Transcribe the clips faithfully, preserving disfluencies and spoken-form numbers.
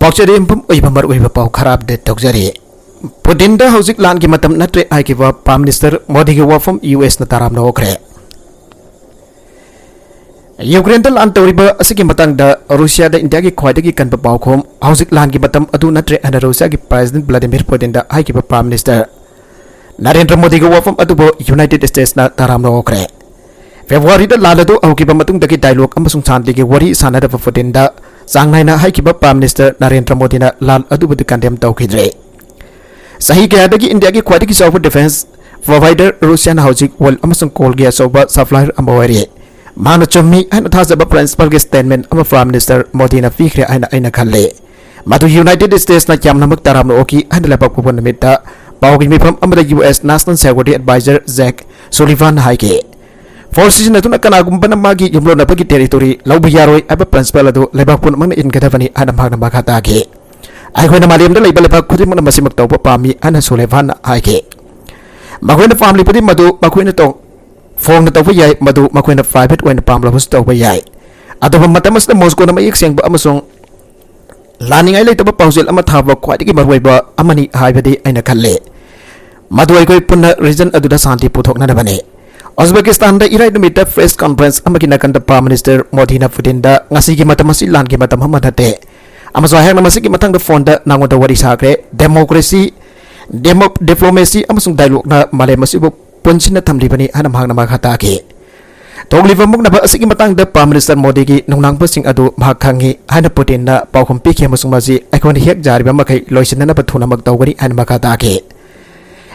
ꯄꯥꯎꯆꯦꯗ ꯌꯨꯝꯐꯝ ꯑꯣꯏꯕ ꯃꯔꯨꯑꯣꯏꯕ ꯄꯥꯎ ꯈꯔ ꯑꯞꯗꯦꯠ ꯇꯧꯖꯔꯤ꯫ ꯄꯨꯇꯤꯟꯗ ꯍꯧꯖꯤꯛ ꯂꯥꯟꯒꯤ ꯃꯇꯝ ꯅꯠꯇ꯭ꯔꯦ ꯍꯥꯏꯈꯤꯕ ꯄ꯭ꯔꯥꯏꯝ ꯃꯤꯅꯤꯁꯇꯔ ꯃꯣꯗꯤꯒꯤ ꯋꯥꯐꯝ ꯌꯨ ꯑꯦꯁꯅ ꯇꯔꯥꯝꯅ ꯑꯣꯛꯈ꯭ꯔꯦ꯫ ꯌꯨꯀ꯭ꯔꯦꯟꯗ ꯂꯥꯟ ꯇꯧꯔꯤꯕ ꯑꯁꯤꯒꯤ ꯃꯇꯥꯡꯗ ꯔꯨꯁꯤꯌꯥꯗ ꯏꯟꯗꯤꯌꯥꯒꯤ ꯈ꯭ꯋꯥꯏꯗꯒꯤ ꯀꯟꯕ ꯄꯥꯎꯈꯨꯝ, ꯍꯧꯖꯤꯛ ꯂꯥꯟꯒꯤ ꯃꯇꯝ ꯑꯗꯨ ꯅꯠꯇ꯭ꯔꯦ ꯍꯥꯏꯅ ꯔꯨꯁꯤꯌꯥꯒꯤ ꯄ꯭ꯔꯦꯁꯤꯗꯦꯟꯠ ꯚ꯭ꯂꯥꯗꯤꯃꯤꯔ ꯄꯨꯇꯤꯟꯗ ꯍꯥꯏꯈꯤꯕ ꯄ꯭ꯔꯥꯏꯝ ꯃꯤꯅꯤꯁꯇꯔ ꯅꯔꯦꯟꯗ꯭ꯔ ꯃꯣꯗꯤꯒꯤ ꯋꯥꯐꯝ ꯑꯗꯨꯕꯨ ꯌꯨꯅꯥꯏꯇꯦꯗ ꯁ꯭ꯇꯦꯠꯁꯅ ꯇꯔꯥꯝꯅ ꯑꯣꯛꯈ꯭ꯔꯦ꯫ ꯐꯦꯕ꯭ꯔꯨꯋꯥꯔꯤꯗ ꯂꯥꯜ ꯑꯗꯨ ꯍꯧꯈꯤꯕ ꯃꯇꯨꯡꯗꯒꯤ ꯗꯥꯏꯂꯣꯒ ꯑꯃꯁꯨꯡ ꯁꯥꯟꯇꯤꯒꯤ ꯋꯥꯔꯤ ꯁꯥꯟꯅꯗꯕ ꯄꯨꯇꯤꯟꯗ ꯆꯥꯡ ꯅꯥꯏꯅ ꯍꯥꯏꯈꯤꯕ ꯄ꯭ꯔꯥꯏꯝ ꯃꯤꯅꯤꯁꯇꯔ ꯅꯔꯦꯟꯗ꯭ꯔ ꯃꯣꯗꯤꯅ ꯂꯥꯜ ꯑꯗꯨꯕꯨꯗꯤ ꯀꯟꯗꯦꯝ ꯇꯧꯈꯤꯗ꯭ꯔꯦ꯫ ꯆꯍꯤ ꯀꯌꯥꯗꯒꯤ ꯏꯟꯗꯤꯌꯥꯒꯤ ꯈ꯭ꯋꯥꯏꯗꯒꯤ ꯆꯥꯎꯕ ꯗꯤꯐꯦꯟꯁ ꯄ꯭ꯔꯣꯚꯥꯏꯗꯔ ꯔꯨꯁꯤꯌꯥꯅ ꯍꯧꯖꯤꯛ ꯋꯥꯔꯜ ꯑꯃꯁꯨꯡ ꯀꯣꯜꯒꯤ ꯑꯆꯧꯕ ꯁꯄ꯭ꯂꯥꯏꯌꯔ ꯑꯃ ꯑꯣꯏꯔꯤ꯫ ꯃꯍꯥꯛꯅ ꯆꯨꯝꯃꯤ ꯍꯥꯏꯅ ꯊꯥꯖꯕ ꯄ꯭ꯔꯤꯟꯁꯤꯄꯜꯒꯤ ꯁ꯭ꯇꯦꯠꯃꯦꯟꯠ ꯑꯃ ꯄ꯭ꯔꯥꯏꯝ ꯃꯤꯅꯤꯁꯇꯔ ꯃꯣꯗꯤꯅ ꯄꯤꯈ꯭ꯔꯦ ꯍꯥꯏꯅ ꯑꯩꯅ ꯈꯜꯂꯤ꯫ ꯃꯗꯨ ꯌꯨꯅꯥꯏꯇꯦꯗ ꯁ꯭ꯇꯦꯠꯁꯅ ꯌꯥꯝꯅꯃꯛ ꯇꯔꯥꯝꯅ ꯑꯣꯛꯈꯤ ꯍꯥꯏꯅ ꯂꯩꯕꯥꯛ ꯄꯣꯛꯄ ꯅꯨꯃꯤꯠꯇ ꯄꯥꯎꯒꯤ ꯃꯤꯐꯝ ꯑꯃꯗ U S national security adviser Jake ꯁꯨꯂꯤꯚꯥꯟꯅ ꯍꯥꯏꯈꯤ꯫ ꯐꯣꯔꯁ ꯁꯤꯖꯤꯟꯅꯗꯨꯅ ꯀꯅꯥꯒꯨꯝꯕꯅ ꯃꯥꯒꯤ ꯌꯨꯝꯂꯣꯟꯅꯕꯒꯤ ꯇꯦꯔꯤꯇꯣꯔꯤ ꯂꯧꯕ ꯌꯥꯔꯣꯏ ꯍꯥꯏꯕ ꯄ꯭ꯔꯤꯟꯁꯤꯄꯜ ꯑꯗꯨ ꯂꯩꯕꯥꯛ ꯄꯨꯝꯅꯃꯛꯅ ꯏꯟꯒꯗꯕꯅꯤ ꯍꯥꯏꯅ ꯃꯍꯥꯛꯅ ꯃꯈꯥ ꯇꯥꯈꯤ꯫ ꯑꯩꯈꯣꯏꯅ ꯃꯥꯂꯦꯝꯗ ꯂꯩꯕ ꯂꯩꯕꯥꯛ ꯈꯨꯗꯤꯡꯃꯛꯅ ꯃꯁꯤꯃꯛ ꯇꯧꯕ ꯄꯥꯝꯃꯤ ꯍꯥꯏꯅ ꯁꯨꯂꯦꯚꯥꯟꯅ ꯍꯥꯏꯈꯤ꯫ ꯃꯈꯣꯏꯅ ꯄꯥꯝꯂꯤꯕꯗꯤ ꯃꯗꯨ ꯃꯈꯣꯏꯅ ꯇꯧ-, ꯐꯣꯡꯅ ꯇꯧꯕ ꯌꯥꯏ, ꯃꯗꯨ ꯃꯈꯣꯏꯅ ꯄ꯭ꯔꯥꯏꯚꯦꯠ ꯑꯣꯏꯅ ꯄꯥꯝꯂꯕꯁꯨ ꯇꯧꯕ ꯌꯥꯏ꯫ ꯑꯗꯨꯕꯨ ꯃꯇꯝ ꯑꯁꯤꯗ ꯃꯣꯁꯀꯣꯅ ꯃꯌꯦꯛ ꯁꯦꯡꯕ ꯑꯃꯁꯨꯡ ꯂꯥꯟꯅꯤꯡꯉꯥꯏ ꯂꯩꯇꯕ ꯄꯥꯎꯖꯦꯜ ꯑꯃ ꯊꯥꯕ ꯈ꯭ꯋꯥꯏꯗꯒꯤ ꯃꯔꯨꯑꯣꯏꯕ ꯑꯃꯅꯤ ꯍꯥꯏꯕꯗꯤ ꯑꯩꯅ ꯈꯜꯂꯤ꯫ ꯃꯗꯨ ꯑꯩꯈꯣꯏ ꯄꯨꯟꯅ ꯔꯤꯖꯟ ꯑꯗꯨꯗ ꯁꯥꯟꯇꯤ ꯄꯨꯊꯣꯛꯅꯅꯕꯅꯤ꯫ ꯎꯖꯕꯦꯀꯤꯁꯇꯥꯟꯗ ꯏꯔꯥꯏ ꯅꯨꯃꯤꯠꯇ ꯄ꯭ꯔꯦꯁ ꯀꯣꯟꯐꯔꯦꯟꯁ ꯑꯃꯒꯤ ꯅꯥꯀꯟꯗ ꯄ꯭ꯔꯥꯏꯝ ꯃꯤꯅꯤꯁꯇꯔ ꯃꯣꯗꯤꯅ ꯄꯨꯇꯤꯟꯗ ꯉꯁꯤꯒꯤ ꯃꯇꯝ ꯑꯁꯤ ꯂꯥꯟꯒꯤ ꯃꯇꯝ ꯑꯃ ꯅꯠꯇꯦ ꯑꯃꯁꯨꯡ ꯑꯩꯍꯥꯛꯅ ꯃꯁꯤꯒꯤ ꯃꯇꯥꯡꯗ ꯐꯣꯟꯗ ꯅꯉꯣꯟꯗ ꯋꯥꯔꯤ ꯁꯥꯈ꯭ꯔꯦ꯫ ꯗꯦꯃꯣꯀ꯭ꯔꯦꯁꯤ, ꯗꯦꯃꯣ-, ꯗꯤꯄ꯭ꯂꯣꯃꯦꯁꯤ ꯑꯃꯁꯨꯡ ꯗꯥꯏꯂꯣꯒꯅ ꯃꯥꯂꯦꯝ ꯑꯁꯤꯕꯨ ꯄꯨꯟꯁꯤꯟꯅ ꯊꯝꯂꯤꯕꯅꯤ ꯍꯥꯏꯅ ꯃꯍꯥꯛꯅ ꯃꯈꯥ ꯇꯥꯈꯤ꯫ ꯊꯣꯛꯂꯤꯕ ꯃꯨꯛꯅꯕ ꯑꯁꯤꯒꯤ ꯃꯇꯥꯡꯗ ꯄ꯭ꯔꯥꯏꯝ ꯃꯤꯅꯤꯁꯇꯔ ꯃꯣꯗꯤꯒꯤ ꯅꯨꯡꯅꯥꯡꯕꯁꯤꯡ ꯑꯗꯨ ꯃꯍꯥꯛ ꯈꯪꯏ ꯍꯥꯏꯅ ꯄꯨꯇꯤꯟꯅ ꯄꯥꯎꯈꯨꯝ ꯄꯤꯈꯤ ꯑꯃꯁꯨꯡ ꯃꯁꯤ ꯑꯩꯈꯣꯏꯅ ꯍꯦꯛ ꯌꯥꯔꯤꯕ ꯃꯈꯩ ꯂꯣꯏꯁꯤꯟꯅꯅꯕ ꯊꯨꯅꯃꯛ ꯇꯧꯒꯅꯤ ꯍꯥꯏꯅ ꯃꯈꯥ ꯇꯥꯈꯤ꯫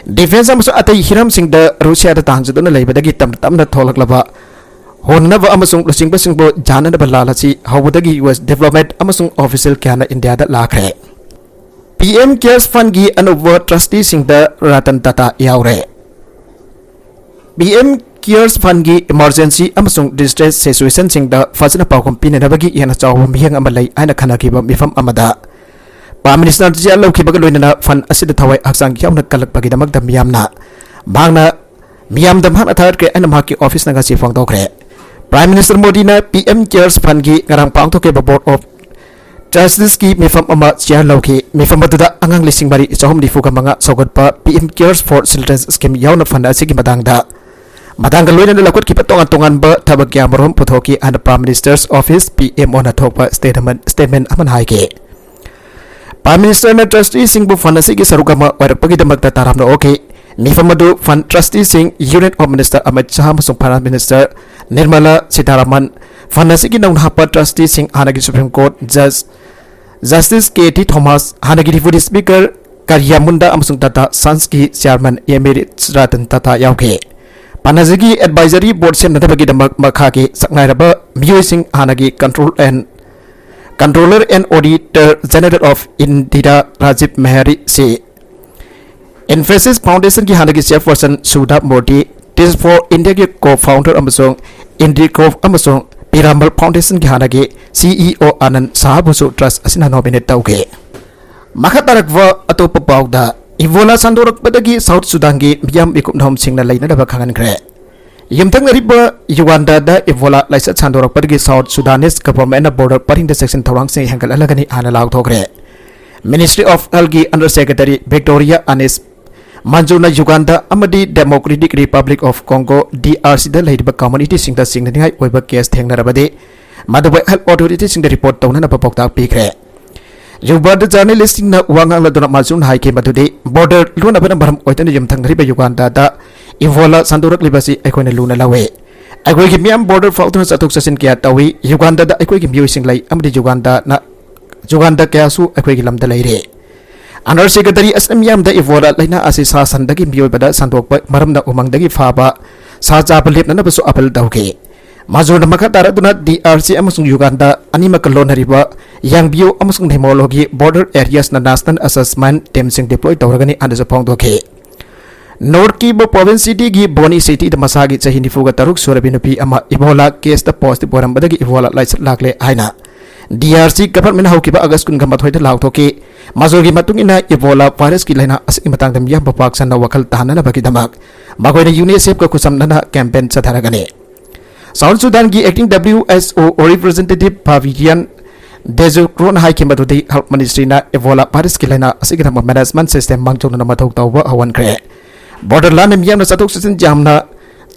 ꯗꯤꯐꯦꯟꯁ ꯑꯃꯁꯨꯡ ꯑꯇꯩ ꯍꯤꯔꯝꯁꯤꯡꯗ ꯔꯨꯁꯤꯌꯥꯗ ꯇꯥꯡꯖꯗꯨꯅ ꯂꯩꯕꯗꯒꯤ ꯇꯞꯅ ꯇꯞꯅ ꯊꯣꯛꯂꯛꯂꯕ ꯍꯣꯟꯅꯅꯕ ꯑꯃꯁꯨꯡ ꯂꯨꯆꯤꯡꯕꯁꯤꯡꯕꯨ ꯌꯥꯅꯅꯕ ꯂꯥꯜ ꯑꯁꯤ ꯍꯧꯕꯗꯒꯤ ꯌꯨ ꯑꯦꯁ ꯗꯤꯄ꯭ꯂꯣꯃꯦꯠ ꯑꯃꯁꯨꯡ ꯑꯣꯐꯤꯁꯤꯌꯦꯜ ꯀꯌꯥꯅ ꯏꯟꯗꯤꯌꯥꯗ ꯂꯥꯛꯈ꯭ꯔꯦ꯫ ꯄꯤ ꯑꯦꯝ ꯀꯦꯌꯔꯁ ꯐꯟꯒꯤ ꯑꯅꯧꯕ ꯇ꯭ꯔꯁꯇꯤꯁꯤꯡꯗ ꯔꯇꯟ ꯇꯥꯇꯥ ꯌꯥꯎꯔꯦ꯫ ꯄꯤ ꯑꯦꯝ ꯀꯦꯌꯔꯁ ꯐꯟꯒꯤ ꯏꯃꯔꯖꯦꯟꯁꯤ ꯑꯃꯁꯨꯡ ꯗꯤꯁꯇ꯭ꯔꯦꯁ ꯁꯤꯆꯨꯋꯦꯁꯟꯁꯤꯡꯗ ꯐꯖꯅ ꯄꯥꯎꯈꯨꯝ ꯄꯤꯅꯅꯕꯒꯤ ꯍꯦꯟꯅ ꯆꯥꯎꯕ ꯃꯤꯠꯌꯦꯡ ꯑꯃ ꯂꯩ ꯍꯥꯏꯅ ꯈꯟꯅꯈꯤꯕ ꯃꯤꯐꯝ ꯑꯃꯗ ꯄ꯭ꯔꯥꯏꯝ ꯃꯤꯅꯤꯁꯇꯔ ꯖꯤꯌꯥ ꯂꯧꯈꯤꯕꯒ ꯂꯣꯏꯅꯅ ꯐꯟ ꯑꯁꯤꯗ ꯊꯋꯥꯏ ꯍꯛꯆꯥꯡ ꯌꯥꯎꯅ ꯀꯜꯂꯛꯄꯒꯤꯗꯃꯛꯇ ꯃꯤꯌꯥꯝꯅ ꯃꯍꯥꯛꯅ ꯃꯤꯌꯥꯝꯗ ꯃꯍꯥꯛꯅ ꯊꯥꯒꯠꯈ꯭ꯔꯦ ꯍꯥꯏꯅ ꯃꯍꯥꯛꯀꯤ ꯑꯣꯐꯤꯁꯅ ꯉꯁꯤ ꯐꯣꯡꯗꯣꯛꯈ꯭ꯔꯦ꯫ ꯄ꯭ꯔꯥꯏꯝ ꯃꯤꯅꯤꯁꯇꯔ ꯃꯣꯗꯤꯅ ꯄꯤ ꯑꯦꯝ ꯀꯦꯌꯔꯁ ꯐꯟꯒꯤ ꯉꯔꯥꯡ ꯄꯥꯡꯊꯣꯛꯈꯤꯕ ꯕꯣꯔꯗ ꯑꯣꯐ Trustees ꯀꯤ ꯃꯤꯐꯝ ꯑꯃ ꯆꯤꯌꯥꯔ ꯂꯧꯈꯤ꯫ ꯃꯤꯐꯝ ꯑꯗꯨꯗ ꯑꯉꯥꯡ ꯂꯤꯁꯤꯡ ꯃꯔꯤ ꯆꯍꯨꯝ ꯅꯤꯐꯨꯒ ꯃꯉꯥ ꯁꯧꯒꯠꯄ P M Cares for Children Scheme ꯌꯥꯎꯅ fund ꯑꯁꯤꯒꯤ ꯃꯇꯥꯡꯗ, ꯃꯇꯥꯡꯒ ꯂꯣꯏꯅꯅ ꯂꯧꯈꯠꯈꯤꯕ ꯇꯣꯉꯥꯟ ꯇꯣꯉꯥꯟꯕ ꯊꯕꯛ ꯀꯌꯥꯃꯔꯨꯝ ꯄꯨꯊꯣꯛꯈꯤ ꯍꯥꯏꯅ Prime Minister's Office, P M O ꯅ ꯊꯣꯛꯄ statement, statement ꯑꯃꯅ ꯍꯥꯏꯈꯤ꯫ Prime Minister ꯅ trustee ꯁꯤꯡꯕꯨ fund ꯑꯁꯤꯒꯤ ꯁꯔꯨꯛ ꯑꯃ ꯑꯣꯏꯔꯛꯄꯒꯤꯗꯃꯛꯇ ꯇꯔꯥꯝꯅ ꯑꯣꯛꯈꯤ꯫ ꯃꯤꯐꯝ ꯑꯗꯨ fund trustee ꯁꯤꯡ Union Home Minister Amit Shah ꯑꯃꯁꯨꯡ Finance Minister Nirmala Sitharaman, fund ꯑꯁꯤꯒꯤ ꯅꯧꯅ ꯍꯥꯞꯄ trustee ꯁꯤꯡ ꯍꯥꯟꯅꯒꯤ Supreme Court Judge Justice K T Thomas, ꯍꯥꯟꯅꯒꯤ Deputy Speaker ꯀꯔꯤꯌꯥ ꯃꯨꯟꯗꯥ ꯑꯃꯁꯨꯡ Tata Sons ꯀꯤ Chairman Emeritus ꯔꯇꯟ ꯇꯥꯇꯥ ꯌꯥꯎꯈꯤ꯫ Fund ꯑꯁꯤꯒꯤ Advisory Board ꯁꯦꯝꯅꯅꯕꯒꯤꯗꯃꯛ ꯃꯈꯥꯒꯤ ꯁꯛꯅꯥꯏꯔꯕ ꯃꯤꯑꯣꯏꯁꯤꯡ ꯍꯥꯟꯅꯒꯤ Control and, Controller and Auditor General of India Rajiv Mehari ꯁꯤ, Infosys Foundation ꯒꯤ ꯍꯥꯟꯅꯒꯤ Chairperson Sudha Murty, Teach for India ꯒꯤ Co-Founder ꯑꯃꯁꯨꯡ Indigro ꯑꯃꯁꯨꯡ Piramal Foundation ꯒꯤ ꯍꯥꯟꯅꯒꯤ C E O ꯑꯅꯟ ꯁꯥꯍꯕꯨꯁꯨ trust ꯑꯁꯤꯅ nominate ꯇꯧꯈꯤ꯫ ꯃꯈꯥ ꯇꯥꯔꯛꯄ ꯑꯇꯣꯞꯄ ꯄꯥꯎꯗ, Ebola ꯁꯟꯗꯣꯔꯛꯄꯗꯒꯤ South Sudan ꯒꯤ ꯃꯤꯌꯥꯝ ꯃꯤꯀꯨꯞ ꯅꯣꯝꯁꯤꯡꯅ ꯂꯩꯅꯅꯕ ꯈꯪꯍꯟꯈ꯭ꯔꯦ꯫ ꯌꯨꯝꯊꯪꯅꯔꯤꯕ Uganda ꯗ Ebola ꯂꯥꯏꯆꯠ ꯁꯟꯗꯣꯔꯛꯄꯗꯒꯤ South Sudanese government ꯅ border ꯄꯔꯤꯡꯗ ꯆꯦꯛꯁꯤꯟ ꯊꯧꯔꯥꯡꯁꯤꯡ ꯍꯦꯟꯒꯠꯍꯜꯂꯒꯅꯤ ꯍꯥꯏꯅ ꯂꯥꯎꯊꯣꯛꯈ꯭ꯔꯦ꯫ Ministry of Health ꯀꯤ Under Secretary Victoria Anis ꯃꯟꯖꯨꯅ Uganda ꯑꯃꯗꯤ Democratic Republic of Congo, D R C ꯗ ꯂꯩꯔꯤꯕ community ꯁꯤꯡꯗ ꯆꯤꯡꯅꯅꯤꯡꯉꯥꯏ ꯑꯣꯏꯕ case ꯊꯦꯡꯅꯔꯕꯗꯤ ꯃꯗꯨꯕꯨ health authority ꯁꯤꯡꯗ report ꯇꯧꯅꯅꯕ ꯄꯥꯎꯇꯥꯛ ꯄꯤꯈ꯭ꯔꯦ꯫ Uganda journalist ꯁꯤꯡꯅ ꯋꯥ ꯉꯥꯡꯂꯗꯨꯅ ꯃꯟꯖꯨꯅ ꯍꯥꯏꯈꯤ ꯃꯗꯨꯗꯤ border ꯂꯣꯟꯅꯕꯅ ꯃꯔꯝ ꯑꯣꯏꯗꯨꯅ ꯌꯨꯝꯊꯪꯅꯔꯤꯕ Uganda ꯗ Ebola ꯁꯟꯗꯣꯔꯛꯂꯤꯕꯁꯤ ꯑꯩꯈꯣꯏꯅ ꯂꯨꯅ ꯂꯧꯏ꯫ ꯑꯩꯈꯣꯏꯒꯤ ꯃꯤꯌꯥꯝ border ꯐꯥꯎꯗꯨꯅ ꯆꯠꯊꯣꯛ ꯆꯠꯁꯤꯟ ꯀꯌꯥ ꯇꯧꯏ꯫ Uganda ꯗ ꯑꯩꯈꯣꯏꯒꯤ ꯃꯤꯑꯣꯏꯁꯤꯡ ꯂꯩ ꯑꯃꯗꯤ Uganda ꯅ, Uganda ꯀꯌꯥꯁꯨ ꯑꯩꯈꯣꯏꯒꯤ ꯂꯝꯗ ꯂꯩꯔꯦ꯫ Under Secretary ꯑꯁꯤꯅ ꯃꯤꯌꯥꯝꯗ Ebola ꯂꯥꯏꯅꯥ ꯑꯁꯤ ꯁꯥ ꯁꯟꯗꯒꯤ ꯃꯤꯑꯣꯏꯕꯗ ꯁꯟꯗꯣꯛꯄ ꯃꯔꯝꯅ ꯎꯃꯪꯗꯒꯤ ꯐꯥꯕ ꯁꯥ ꯆꯥꯕ ꯂꯦꯞꯅꯅꯕꯁꯨ appeal ꯇꯧꯈꯤ꯫ ꯃꯟꯖꯨꯅ ꯃꯈꯥ ꯇꯥꯔꯛꯇꯨꯅ D R C ꯑꯃꯁꯨꯡ Uganda ꯑꯅꯤꯃꯛꯀ ꯂꯣꯟꯅꯔꯤꯕ Yambio ꯑꯃꯁꯨꯡ Naimolo ꯒꯤ border areas ꯅ national assessment team ꯁꯤꯡ deploy ꯇꯧꯔꯒꯅꯤ ꯍꯥꯏꯅꯁꯨ ꯐꯣꯡꯗꯣꯛꯈꯤ꯫ North ꯀꯤ Province City ꯒꯤ Boni City ꯗ ꯃꯁꯥꯒꯤ ꯆꯍꯤ ꯅꯤꯐꯨꯒ ꯇꯔꯨꯛ ꯁꯨꯔꯕꯤ ꯅꯨꯄꯤ ꯑꯃ Ebola case ꯇ positive ꯑꯣꯏꯔꯝꯕꯗꯒꯤ Ebola ꯂꯥꯏꯆꯠ ꯂꯥꯛꯂꯦ ꯍꯥꯏꯅ D R C government ꯍꯧꯈꯤꯕ August ꯀꯨꯟꯒ ꯃꯥꯊꯣꯏꯗ ꯂꯥꯎꯊꯣꯛꯈꯤ꯫ ꯃꯟꯖꯨꯒꯤ ꯃꯇꯨꯡ ꯏꯟꯅ Ebola virus ꯀꯤ ꯂꯥꯏꯅꯥ ꯑꯁꯤꯒꯤ ꯃꯇꯥꯡꯗ ꯃꯤꯌꯥꯝꯕꯨ ꯄꯥꯛ ꯁꯟꯅ ꯋꯥꯈꯜ ꯇꯥꯍꯟꯅꯅꯕꯒꯤꯗꯃꯛ ꯃꯈꯣꯏꯅ UNICEF ꯀ ꯈꯨꯠꯁꯝꯅꯅ campaign ꯆꯠꯊꯔꯒꯅꯤ꯫ South Sudan ꯒꯤ acting W H O representative Fabian ꯗꯦꯖꯨ ꯀ꯭ꯔꯣꯟ ꯍꯥꯏꯈꯤ ꯃꯗꯨꯗꯤ Health Ministry ꯅ Ebola virus ꯀꯤ ꯂꯥꯏꯅꯥ ꯑꯁꯤꯒꯤꯗꯃꯛ management system ꯃꯥꯡꯖꯧꯅꯅ ꯃꯊꯧ ꯇꯧꯕ ꯍꯧꯍꯟꯈ꯭ꯔꯦ꯫ Border ꯂꯥꯟꯅ ꯃꯤꯌꯥꯝꯅ ꯆꯠꯊꯣꯛ ꯆꯠꯁꯤꯟ ꯌꯥꯝꯅ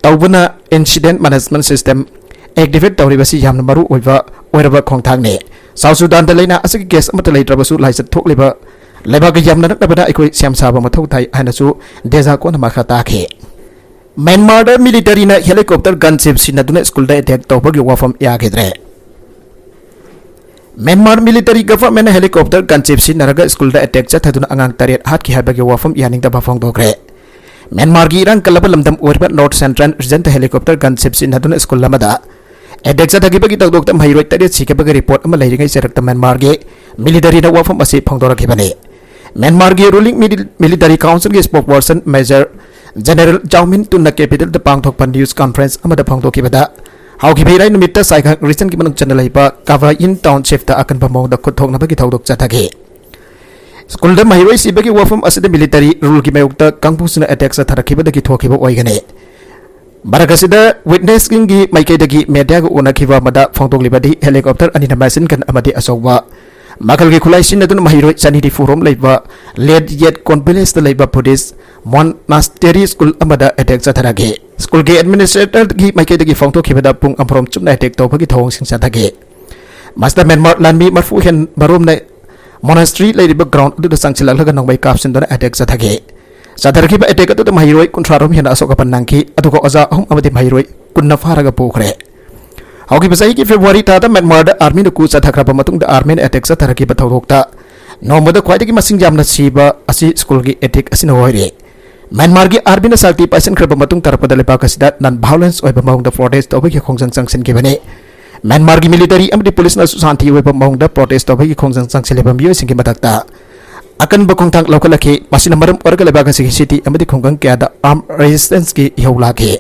ꯇꯧꯕꯅ incident management system activate ꯇꯧꯔꯤꯕꯁꯤ ꯌꯥꯝꯅ ꯃꯔꯨ ꯑꯣꯏꯕ ꯑꯣꯏꯔꯕ ꯈꯣꯡꯊꯥꯡꯅꯤ꯫ ꯁꯥꯎꯠ ꯁꯨꯗꯥꯟꯗ ꯂꯥꯏꯅꯥ ꯑꯁꯤꯒꯤ case ꯑꯃꯠꯇ ꯂꯩꯇ꯭ꯔꯕꯁꯨ ꯂꯥꯏꯆꯠ ꯊꯣꯛꯂꯤꯕ ꯂꯩꯕꯥꯛꯀ ꯌꯥꯝꯅ ꯅꯛꯅꯕꯅ ꯑꯩꯈꯣꯏ ꯁꯦꯝ ꯁꯥꯕ ꯃꯊꯧ ꯇꯥꯏ ꯍꯥꯏꯅꯁꯨ ꯗꯦꯖꯥ ꯀ꯭ꯔꯣꯟꯅ ꯃꯈꯥ ꯇꯥꯈꯤ꯫ ꯃ꯭ꯌꯥꯟꯃꯥꯔꯗ military ꯅ helicopter gunship ꯁꯤꯖꯤꯟꯅꯗꯨꯅ ꯁ꯭ꯀꯨꯜꯗ attack ꯇꯧꯕꯒꯤ ꯋꯥꯐꯝ ꯌꯥꯈꯤꯗ꯭ꯔꯦ꯫ ꯃ꯭ꯌꯥꯟꯃꯥꯔ military government ꯅ helicopter gunship ꯁꯤꯖꯤꯟꯅꯔꯒ ꯁ꯭ꯀꯨꯜꯗ attack ꯆꯠꯊꯗꯨꯅ ꯑꯉꯥꯡ ꯇꯔꯦꯠ ꯍꯥꯠꯈꯤ ꯍꯥꯏꯕꯒꯤ ꯋꯥꯐꯝ ꯌꯥꯅꯤꯡꯗꯕ ꯐꯣꯡꯗꯣꯛꯈ꯭ꯔꯦ꯫ ꯃ꯭ꯌꯥꯟꯃꯥꯔꯒꯤ ꯏꯔꯥꯡ ꯀꯜꯂꯕ ꯂꯝꯗꯝ ꯑꯣꯏꯔꯤꯕ North Central Region ꯗ helicopter gunship ꯁꯤꯖꯤꯟꯅꯗꯨꯅ ꯁ꯭ꯀꯨꯜ ꯑꯃꯗ attack ꯆꯠꯊꯈꯤꯕꯒꯤ ꯊꯧꯗꯣꯛꯇ ꯃꯍꯩꯔꯣꯏ ꯇꯔꯦꯠ ꯁꯤꯈꯤꯕꯒꯤ report ꯑꯃ ꯂꯩꯔꯤꯉꯩ ꯆꯔꯛꯇ ꯃ꯭ꯌꯥꯟꯃꯥꯔꯒꯤ military ꯅ ꯋꯥꯐꯝ ꯑꯁꯤ ꯐꯣꯡꯗꯣꯔꯛꯈꯤꯕꯅꯤ꯫ ꯃ꯭ꯌꯥꯟꯃꯥꯔꯒꯤ ruling mili-, military council ꯒꯤ spokesperson Major General Zaw Min Htun ꯅ capital ꯗ ꯄꯥꯡꯊꯣꯛꯄ news conference ꯑꯃꯗ ꯐꯣꯡꯗꯣꯛꯈꯤꯕꯗ, ꯍꯧꯈꯤꯕ ꯏꯔꯥꯏ ꯅꯨꯃꯤꯠꯇ Sagaing Region ꯒꯤ ꯃꯅꯨꯡ ꯆꯟꯅ ꯂꯩꯕ Kabayin Township ꯇ ꯑꯀꯟꯕ ꯃꯑꯣꯡꯗ ꯈꯨꯠ ꯊꯣꯛꯅꯕꯒꯤ ꯊꯧꯗꯣꯛ ꯆꯠꯊꯈꯤ꯫ ꯁ꯭ꯀꯨꯜꯗ ꯃꯍꯩꯔꯣꯏ ꯁꯤꯕꯒꯤ ꯋꯥꯐꯝ ꯑꯁꯤꯗ military rule ꯒꯤ ꯃꯥꯌꯣꯛꯇ ꯀꯥꯡꯕꯨꯁꯤꯡꯅ attack ꯆꯠꯊꯔꯛꯈꯤꯕꯗꯒꯤ ꯊꯣꯛꯈꯤꯕ ꯑꯣꯏꯒꯅꯤ꯫ ꯃꯔꯛ ꯑꯁꯤꯗ witness ꯁꯤꯡꯒꯤ ꯃꯥꯏꯀꯩꯗꯒꯤ media ꯒ ꯎꯅꯈꯤꯕ ꯑꯃꯗ ꯐꯣꯡꯗꯣꯛꯂꯤꯕꯗꯤ helicopter ꯑꯅꯤꯅ machine gun ꯑꯃꯗꯤ ꯑꯆꯧꯕ ꯃꯈꯜꯒꯤ ꯈꯨꯠꯂꯥꯏ ꯁꯤꯖꯤꯟꯅꯗꯨꯅ ꯃꯍꯩꯔꯣꯏ ꯆꯅꯤ ꯅꯤꯐꯨ ꯔꯣꯝ ꯂꯩꯕ Late Yet Kon Village ꯇ ꯂꯩꯕ Buddhist monastery school ꯑꯃꯗ attack ꯆꯠꯊꯔꯛꯈꯤ꯫ ꯁ꯭ꯀꯨꯜꯒꯤ administrator ꯒꯤ ꯃꯥꯏꯀꯩꯗꯒꯤ ꯐꯣꯡꯗꯣꯛꯈꯤꯕꯗ ꯄꯨꯡ ꯑꯃꯔꯣꯝ ꯆꯨꯞꯅ attack ꯇꯧꯕꯒꯤ ꯊꯧꯑꯣꯡꯁꯤꯡ ꯆꯠꯊꯈꯤ꯫ ꯃꯁꯤꯗ ꯃ꯭ꯌꯥꯟꯃꯥꯔ ꯂꯥꯟꯃꯤ ꯃꯔꯐꯨ ꯍꯦꯟꯕ ꯔꯣꯝꯅ monastery ꯂꯩꯔꯤꯕ ground ꯑꯗꯨꯗ ꯆꯪꯁꯤꯜꯂꯛꯂꯒ ꯅꯣꯡꯃꯩ ꯀꯥꯞꯁꯤꯟꯗꯨꯅ attack ꯆꯠꯊꯈꯤ꯫ ꯆꯠꯊꯔꯛꯈꯤꯕ attack ꯑꯗꯨꯗ ꯃꯍꯩꯔꯣꯏ ꯀꯨꯟꯊ꯭ꯔꯥ ꯔꯣꯝ ꯍꯦꯟꯅ ꯑꯁꯣꯛ ꯑꯄꯟ ꯅꯪꯈꯤ, ꯑꯗꯨꯒ ꯑꯣꯖꯥ ꯑꯍꯨꯝ ꯑꯃꯗꯤ ꯃꯍꯩꯔꯣꯏ ꯀꯨꯟꯅ ꯐꯥꯔꯒ ꯄꯨꯈ꯭ꯔꯦ꯫ ꯍꯧꯈꯤꯕ ꯆꯍꯤꯒꯤ February ꯊꯥꯗ ꯃ꯭ꯌꯥꯟꯃꯥꯔꯗ army ꯅ coup ꯆꯠꯊꯈ꯭ꯔꯕ ꯃꯇꯨꯡꯗ army ꯅ attack ꯆꯠꯊꯔꯛꯈꯤꯕ ꯊꯧꯗꯣꯛꯇ ꯅꯣꯡꯃꯗ ꯈ꯭ꯋꯥꯏꯗꯒꯤ ꯃꯁꯤꯡ ꯌꯥꯝꯅ ꯁꯤꯕ ꯑꯁꯤ ꯁ꯭ꯀꯨꯜꯒꯤ attack ꯑꯁꯤꯅ ꯑꯣꯏꯔꯦ꯫ ꯃ꯭ꯌꯥꯟꯃꯥꯔꯒꯤ army ꯅ ꯁꯛꯇꯤ ꯄꯥꯏꯁꯤꯟꯈ꯭ꯔꯕ ꯃꯇꯨꯡ ꯇꯥꯔꯛꯄꯗ ꯂꯩꯕꯥꯛ ꯑꯁꯤꯗ non violence ꯑꯣꯏꯕ ꯃꯑꯣꯡꯗ protest ꯇꯧꯕꯒꯤ ꯈꯣꯡꯖꯪ ꯆꯪꯁꯤꯟꯈꯤꯕꯅꯤ꯫ ꯃ꯭ꯌꯥꯟꯃꯥꯔꯒꯤ military ꯑꯃꯗꯤ police ꯅꯁꯨ ꯁꯥꯟꯇꯤ ꯑꯣꯏꯕ ꯃꯑꯣꯡꯗ protest ꯇꯧꯕꯒꯤ ꯈꯣꯡꯖꯪ ꯆꯪꯁꯤꯜꯂꯤꯕ ꯃꯤꯑꯣꯏꯁꯤꯡꯒꯤ ꯃꯊꯛꯇ ꯑꯀꯟꯕ ꯈꯣꯡꯊꯥꯡ ꯂꯧꯈꯠꯂꯛꯈꯤ꯫ ꯃꯁꯤꯅ ꯃꯔꯝ ꯑꯣꯏꯔꯒ ꯂꯩꯕꯥꯛ ꯑꯁꯤꯒꯤ city ꯑꯃꯗꯤ ꯈꯨꯡꯒꯪ ꯀꯌꯥꯗ armed resistance ꯀꯤ ꯏꯍꯧ ꯂꯥꯛꯈꯤ꯫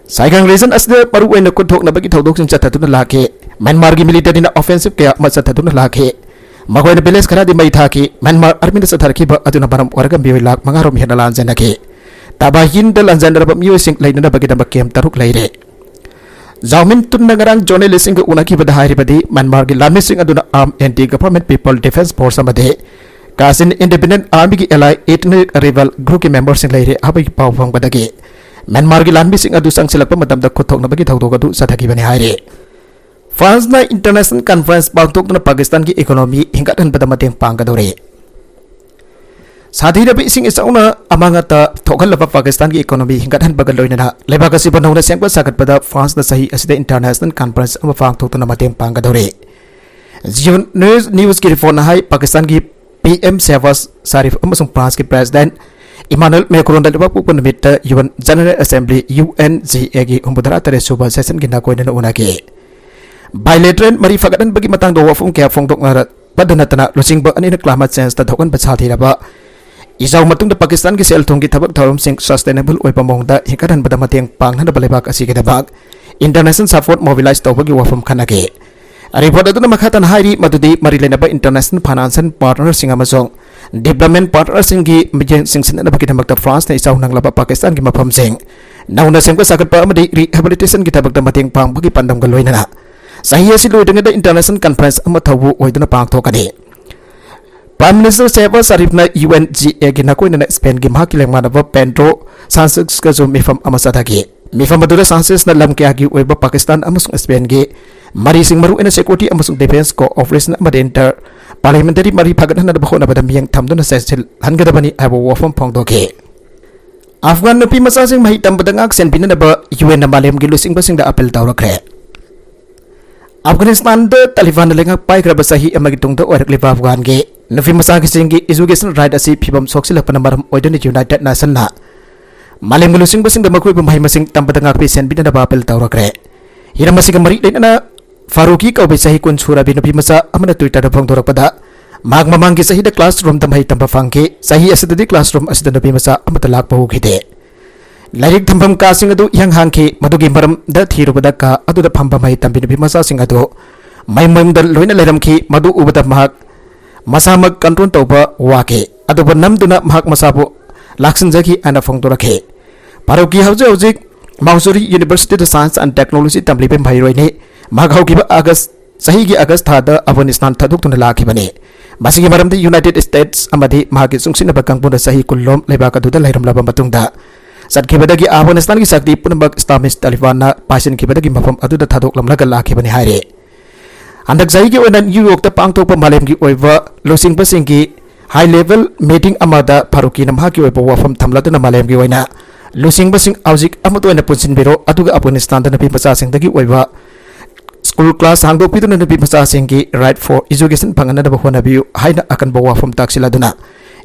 Sagaing Region ꯑꯁꯤꯗ ꯃꯔꯨꯑꯣꯏꯅ ꯈꯨꯠ ꯊꯣꯛꯅꯕꯒꯤ ꯊꯧꯗꯣꯛꯁꯤꯡ ꯆꯠꯊꯗꯨꯅ ꯂꯥꯛꯈꯤ꯫ ꯃ꯭ꯌꯥꯟꯃꯥꯔꯒꯤ military ꯅ offensive ꯀꯌꯥ ꯑꯃ ꯆꯠꯊꯗꯨꯅ ꯂꯥꯛꯈꯤ꯫ ꯃꯈꯣꯏꯅ village ꯈꯔꯗꯤ ꯃꯩ ꯊꯥꯈꯤ꯫ ꯃ꯭ꯌꯥꯟꯃꯥꯔ army ꯅ ꯆꯠꯊꯔꯛꯈꯤꯕ ꯑꯗꯨꯅ ꯃꯔꯝ ꯑꯣꯏꯔꯒ ꯃꯤꯑꯣꯏ ꯂꯥꯈ ꯃꯉꯥ ꯔꯣꯝ ꯍꯦꯟꯅ ꯂꯥꯟꯖꯦꯟꯅꯈꯤ꯫ Tabayin ꯗ ꯂꯥꯟꯖꯦꯟꯅꯔꯕ ꯃꯤꯑꯣꯏꯁꯤꯡ ꯂꯩꯅꯅꯕꯒꯤꯗꯃꯛ camp ꯇꯔꯨꯛ ꯂꯩꯔꯦ꯫ ꯖꯥꯎꯃꯤꯟ ꯇꯨꯟꯅ ꯉꯔꯥꯡ ꯖꯔꯅꯦꯂꯤꯁꯁꯤꯡꯒ ꯎꯅꯈꯤꯕꯗ ꯍꯥꯏꯔꯤꯕꯗꯤ, ꯃ꯭ꯌꯥꯟꯃꯥꯔꯒꯤ ꯂꯥꯟꯃꯤꯁꯤꯡ ꯑꯗꯨꯅ Armed Anti-Government People Defence Force ꯑꯃꯗꯤ Kachin Independent Armyꯒꯤ Allied Ethnic Rebel Groupꯀꯤ memberꯁꯤꯡ ꯂꯩꯔꯦ ꯍꯥꯏꯕꯒꯤ ꯄꯥꯎ ꯐꯪꯕꯗꯒꯤ ꯃ꯭ꯌꯥꯟꯃꯥꯔꯒꯤ ꯂꯥꯟꯃꯤꯁꯤꯡ ꯑꯗꯨ ꯆꯪꯁꯤꯜꯂꯛꯄ ꯃꯇꯝꯗ ꯈꯨꯠꯊꯣꯛꯅꯕꯒꯤ ꯊꯧꯗꯣꯛ ꯑꯗꯨ ꯆꯠꯊꯈꯤꯕꯅꯤ ꯍꯥꯏꯔꯤ꯫ ꯐ꯭ꯔꯥꯟꯁꯅ international conference ꯄꯥꯡꯊꯣꯛꯇꯨꯅ ꯄꯥꯀꯤꯁꯇꯥꯟꯒꯤ economy ꯍꯤꯡꯒꯠꯍꯟꯕꯗ ꯃꯇꯦꯡ ꯄꯥꯡꯒꯗꯧꯔꯤ꯫ ꯁꯥꯊꯤꯔꯕ ꯏꯁꯤꯡ ꯏꯆꯥꯎꯅ ꯑꯃꯥꯡ ꯑꯇꯥ ꯊꯣꯛꯍꯜꯂꯕ ꯄꯥꯀꯤꯁꯇꯥꯟꯒꯤ economy ꯍꯤꯡꯒꯠꯍꯟꯕꯒ ꯂꯣꯏꯅꯅ ꯂꯩꯕꯥꯛ ꯑꯁꯤꯕꯨ ꯅꯧꯅ ꯁꯦꯝꯒꯠ ꯁꯥꯒꯠꯄꯗ ꯐ꯭ꯔꯥꯟꯁꯅ ꯆꯍꯤ ꯑꯁꯤꯗ international conference ꯑꯃ ꯄꯥꯡꯊꯣꯛꯇꯨꯅ ꯃꯇꯦꯡ ꯄꯥꯡꯒꯗꯧꯔꯤ꯫ Zio News, Newsꯀꯤ reportꯅ ꯍꯥꯏ, ꯄꯥꯀꯤꯁꯇꯥꯟꯒꯤ P M Shehbaz Sharif ꯑꯃꯁꯨꯡ ꯐ꯭ꯔꯥꯟꯁꯀꯤ President Emmanuel Macronꯗ ꯂꯩꯕꯥꯛ ꯄꯣꯛꯄ ꯅꯨꯃꯤꯠꯇ U N General Assembly, UNGAꯒꯤ ꯍꯨꯝꯐꯨꯇꯔꯥ ꯇꯔꯦꯠ ꯁꯨꯕ sessionꯒꯤ ꯅꯥꯀꯣꯏꯅꯅ ꯎꯅꯈꯤ꯫ Bilateral ꯃꯔꯤ ꯐꯒꯠꯍꯟꯕꯒꯤ ꯃꯇꯥꯡꯗ ꯋꯥꯐꯝ ꯀꯌꯥ ꯐꯣꯡꯗꯣꯛꯅꯔꯛꯄꯗ ꯅꯠꯇꯅ, ꯂꯨꯆꯤꯡꯕ ꯑꯅꯤꯅ climate changeꯇ ꯊꯣꯛꯍꯟꯕ ꯁꯥꯊꯤꯔꯕ ꯏꯆꯥꯎ ꯃꯇꯨꯡꯗ ꯄꯥꯀꯤꯁꯇꯥꯟꯒꯤ ꯁꯦꯜ ꯊꯨꯝꯒꯤ ꯊꯕꯛ ꯊꯧꯔꯝꯁꯤꯡ sustainable ꯑꯣꯏꯕ ꯃꯑꯣꯡꯗ ꯍꯦꯟꯒꯠꯍꯟꯕꯗ ꯃꯇꯦꯡ ꯄꯥꯡꯅꯅꯕ ꯂꯩꯕꯥꯛ ꯑꯁꯤꯒꯤꯗꯃꯛ international support mobilize ꯇꯧꯕꯒꯤ ꯋꯥꯐꯝ ꯈꯟꯅꯈꯤ꯫ Report ꯑꯗꯨꯅ ꯃꯈꯥ ꯇꯥꯅ ꯍꯥꯏꯔꯤ ꯃꯗꯨꯗꯤ ꯃꯔꯤ ꯂꯩꯅꯕ international financial partnerꯁꯤꯡ ꯑꯃꯁꯨꯡ development partnerꯁꯤꯡꯒꯤ ꯃꯤꯠꯌꯦꯡ ꯆꯤꯡꯁꯤꯟꯅꯅꯕꯒꯤꯗꯃꯛꯇ ꯐ꯭ꯔꯥꯟꯁꯅ ꯏꯆꯥꯎ ꯅꯪꯂꯕ ꯄꯥꯀꯤꯁꯇꯥꯟꯒꯤ ꯃꯐꯝꯁꯤꯡ ꯅꯧꯅ ꯁꯦꯝꯒꯠ ꯁꯥꯒꯠꯄ ꯑꯃꯗꯤ rehabilitationꯒꯤ ꯊꯕꯛꯇ ꯃꯇꯦꯡ ꯄꯥꯡꯕꯒꯤ ꯄꯥꯟꯗꯝꯒ ꯂꯣꯏꯅꯅ ꯆꯍꯤ ꯑꯁꯤ ꯂꯣꯏꯗ꯭ꯔꯤꯉꯩꯗ international conference ꯑꯃ ꯊꯧꯕꯨ ꯑꯣꯏꯗꯨꯅ ꯄꯥꯡꯊꯣꯛꯀꯅꯤ꯫ Prime Minister Shehbaz Sharifꯅ UNGAꯒꯤ ꯅꯥꯀꯣꯏꯅꯅ Spainꯒꯤ ꯃꯍꯥꯛꯀꯤ ꯂꯦꯡꯃꯥꯟꯅꯕ Pedro Sanchezꯀꯁꯨ ꯃꯤꯐꯝ ꯑꯃ ꯆꯠꯊꯈꯤ꯫ ꯃꯤꯐꯝ ꯑꯗꯨꯗ Sanchezꯅ ꯂꯝ ꯀꯌꯥꯒꯤ ꯑꯣꯏꯕ ꯄꯥꯀꯤꯁꯇꯥꯟ ꯑꯃꯁꯨꯡ Spainꯒꯤ ꯃꯔꯤꯁꯤꯡ, ꯃꯔꯨꯑꯣꯏꯅ security ꯑꯃꯁꯨꯡ defence cooperation ꯑꯃꯗꯤ inter parliamentary ꯃꯔꯤ ꯐꯒꯠꯍꯟꯅꯕ ꯍꯣꯠꯅꯕꯗ ꯃꯤꯠꯌꯦꯡ ꯊꯝꯗꯨꯅ ꯆꯦꯠꯁꯤꯜꯍꯟꯒꯗꯕꯅꯤ ꯍꯥꯏꯕ ꯋꯥꯐꯝ ꯐꯣꯡꯗꯣꯛꯈꯤ꯫ ꯑꯐꯒꯥꯟ ꯅꯨꯄꯤ ꯃꯆꯥꯁꯤꯡ ꯃꯍꯩ ꯇꯝꯕꯗ ꯉꯥꯛ ꯁꯦꯟꯕꯤꯅꯅꯕ UNꯅ ꯃꯥꯂꯦꯝꯒꯤ ꯂꯨꯆꯤꯡꯕꯁꯤꯡꯗ appeal ꯇꯧꯔꯛꯈ꯭ꯔꯦ꯫ ꯑꯐꯒꯥꯅꯤꯁꯇꯥꯟꯗ ꯇꯥꯂꯤꯕꯥꯟꯅ ꯂꯩꯉꯥꯛ ꯄꯥꯏꯈ꯭ꯔꯕ ꯆꯍꯤ ꯑꯃꯒꯤ ꯇꯨꯡꯗ ꯑꯣꯏꯔꯛꯂꯤꯕ ꯑꯐꯒꯥꯟꯒꯤ ꯅꯨꯄꯤ ꯃꯆꯥꯁꯤꯡꯒꯤ education right ꯑꯁꯤ ꯐꯤꯕꯝ ꯁꯣꯛꯆꯤꯜꯂꯛꯄꯅ ꯃꯔꯝ ꯑꯣꯏꯗꯨꯅ United Nationꯅ ꯃꯥꯂꯦꯝꯒꯤ ꯂꯨꯆꯤꯡꯕꯁꯤꯡꯗ ꯃꯈꯣꯏꯕꯨ ꯃꯍꯩ ꯃꯁꯤꯡ ꯇꯝꯕꯗ ꯉꯥꯛꯄꯤ ꯁꯦꯟꯕꯤꯅꯅꯕ appeal ꯇꯧꯔꯛꯈ꯭ꯔꯦ꯫ ꯍꯤꯔꯝ ꯑꯁꯤꯒ ꯃꯔꯤ ꯂꯩꯅꯅ ꯐꯥꯔꯨꯀꯤ ꯀꯧꯕ ꯆꯍꯤ ꯀꯨꯟ ꯁꯨꯔꯕꯤ ꯅꯨꯄꯤ ꯃꯆꯥ ꯑꯃꯅ Twitterꯗ ꯐꯣꯡꯗꯣꯔꯛꯄꯗ, ꯃꯍꯥꯛ ꯃꯃꯥꯡꯒꯤ ꯆꯍꯤꯗ classroomꯗ ꯃꯍꯩ ꯇꯝꯕ ꯐꯪꯈꯤ꯫ ꯆꯍꯤ ꯑꯁꯤꯗꯗꯤ classroom ꯑꯁꯤꯗ ꯅꯨꯄꯤ ꯃꯆꯥ ꯑꯃꯠꯇ ꯂꯥꯛꯄ ꯎꯈꯤꯗꯦ꯫ ꯂꯥꯏꯔꯤꯛ ꯊꯝꯐꯝ ꯀꯥꯁꯤꯡ ꯑꯗꯨ ꯏꯍꯥꯡ ꯍꯥꯡꯈꯤ꯫ ꯃꯗꯨꯒꯤ ꯃꯔꯝꯗ ꯊꯤꯔꯨꯕꯗ ꯀꯥ ꯑꯗꯨꯗ ꯐꯝꯕ ꯃꯍꯩ ꯇꯝꯕꯤ ꯅꯨꯄꯤ ꯃꯆꯥꯁꯤꯡ ꯑꯗꯨ ꯃꯌꯨꯝ ꯃꯌꯨꯝꯗ ꯂꯣꯏꯅ ꯂꯩꯔꯝꯈꯤ꯫ ꯃꯗꯨ ꯎꯕꯗ ꯃꯍꯥꯛ ꯃꯁꯥꯃꯛ control ꯇꯧꯕ ꯋꯥꯈꯤ꯫ ꯑꯗꯨꯕꯨ ꯅꯝꯗꯨꯅ ꯃꯍꯥꯛ ꯃꯁꯥꯕꯨ ꯂꯥꯛꯁꯤꯟꯖꯈꯤ ꯍꯥꯏꯅ ꯐꯣꯡꯗꯣꯔꯛꯈꯤ꯫ ꯐꯥꯔꯨꯀꯤ ꯍꯧꯖꯤꯛ ꯍꯧꯖꯤꯛ ꯃꯥꯎꯁꯨꯔꯤ ꯌꯨꯅꯤꯚꯔꯁꯤꯇꯤꯗ ꯁꯥꯏꯟꯁ ꯑꯦꯟ ꯇꯦꯛꯅꯣꯂꯣꯖꯤ ꯇꯝꯂꯤꯕ ꯃꯍꯩꯔꯣꯏꯅꯤ꯫ ꯃꯍꯥꯛ ꯍꯧꯈꯤꯕ ꯑꯥꯒꯁ, ꯆꯍꯤꯒꯤ ꯑꯥꯒꯁ ꯊꯥꯗ ꯑꯐꯒꯥꯅꯤꯁꯇꯥꯟ ꯊꯥꯗꯣꯛꯇꯨꯅ ꯂꯥꯛꯈꯤꯕꯅꯤ꯫ ꯃꯁꯤꯒꯤ ꯃꯔꯝꯗꯤ ꯌꯨꯅꯥꯏꯇꯦꯗ ꯁ꯭ꯇꯦꯠꯁ ꯑꯃꯗꯤ ꯃꯍꯥꯛꯀꯤ ꯆꯨꯡꯁꯤꯟꯅꯕ ꯀꯥꯡꯕꯨꯅ ꯆꯍꯤ ꯀꯨꯟ ꯂꯣꯝ ꯂꯩꯕꯥꯛ ꯑꯗꯨꯗ ꯂꯩꯔꯝꯂꯕ ꯃꯇꯨꯡꯗ, ꯆꯠꯈꯤꯕꯗꯒꯤ ꯑꯐꯒꯥꯅꯤꯁꯇꯥꯟꯒꯤ ꯁꯛꯇꯤ ꯄꯨꯝꯅꯃꯛ ꯏꯁꯂꯥꯃꯤꯁ ꯇꯥꯂꯤꯕꯥꯟꯅ ꯄꯥꯏꯁꯤꯟꯈꯤꯕꯗꯒꯤ ꯃꯐꯝ ꯑꯗꯨꯗ ꯊꯥꯗꯣꯛꯂꯝꯂꯒ ꯂꯥꯛꯈꯤꯕꯅꯤ ꯍꯥꯏꯔꯤ꯫ ꯍꯟꯗꯛ ꯆꯍꯤꯒꯤ ꯑꯣꯏꯅ ꯅ꯭ꯌꯨ ꯌꯣꯔꯛꯇ ꯄꯥꯡꯊꯣꯛꯄ ꯃꯥꯂꯦꯝꯒꯤ ꯑꯣꯏꯕ ꯂꯨꯆꯤꯡꯕꯁꯤꯡꯒꯤ ꯍꯥꯏ ꯂꯦꯚꯦꯜ ꯃꯤꯇꯤꯡ ꯑꯃꯗ ꯐꯥꯔꯨꯀꯤꯅ ꯃꯍꯥꯛꯀꯤ ꯑꯣꯏꯕ ꯋꯥꯐꯝ ꯊꯝꯂꯗꯨꯅ ꯃꯥꯂꯦꯝꯒꯤ ꯑꯣꯏꯅ ꯂꯨꯆꯤꯡꯕꯁꯤꯡ ꯍꯧꯖꯤꯛ ꯑꯃꯠꯇ ꯑꯣꯏꯅ ꯄꯨꯟꯁꯤꯟꯕꯤꯔꯣ, ꯑꯗꯨꯒ ꯑꯐꯒꯥꯅꯤꯁꯇꯥꯟꯗ ꯅꯨꯄꯤ ꯃꯆꯥꯁꯤꯡꯗꯒꯤ ꯑꯣꯏꯕ ꯁ꯭ꯀꯨꯜ ꯀ꯭ꯂꯥꯁ ꯍꯥꯡꯗꯣꯛꯄꯤꯗꯨꯅ ꯅꯨꯄꯤ ꯃꯆꯥꯁꯤꯡꯒꯤ right for education ꯐꯪꯍꯟꯅꯕ ꯍꯣꯠꯅꯕꯤꯌꯨ ꯍꯥꯏꯅ ꯑꯀꯟꯕ ꯋꯥꯐꯝ ꯇꯥꯛꯁꯤꯜꯂꯗꯨꯅ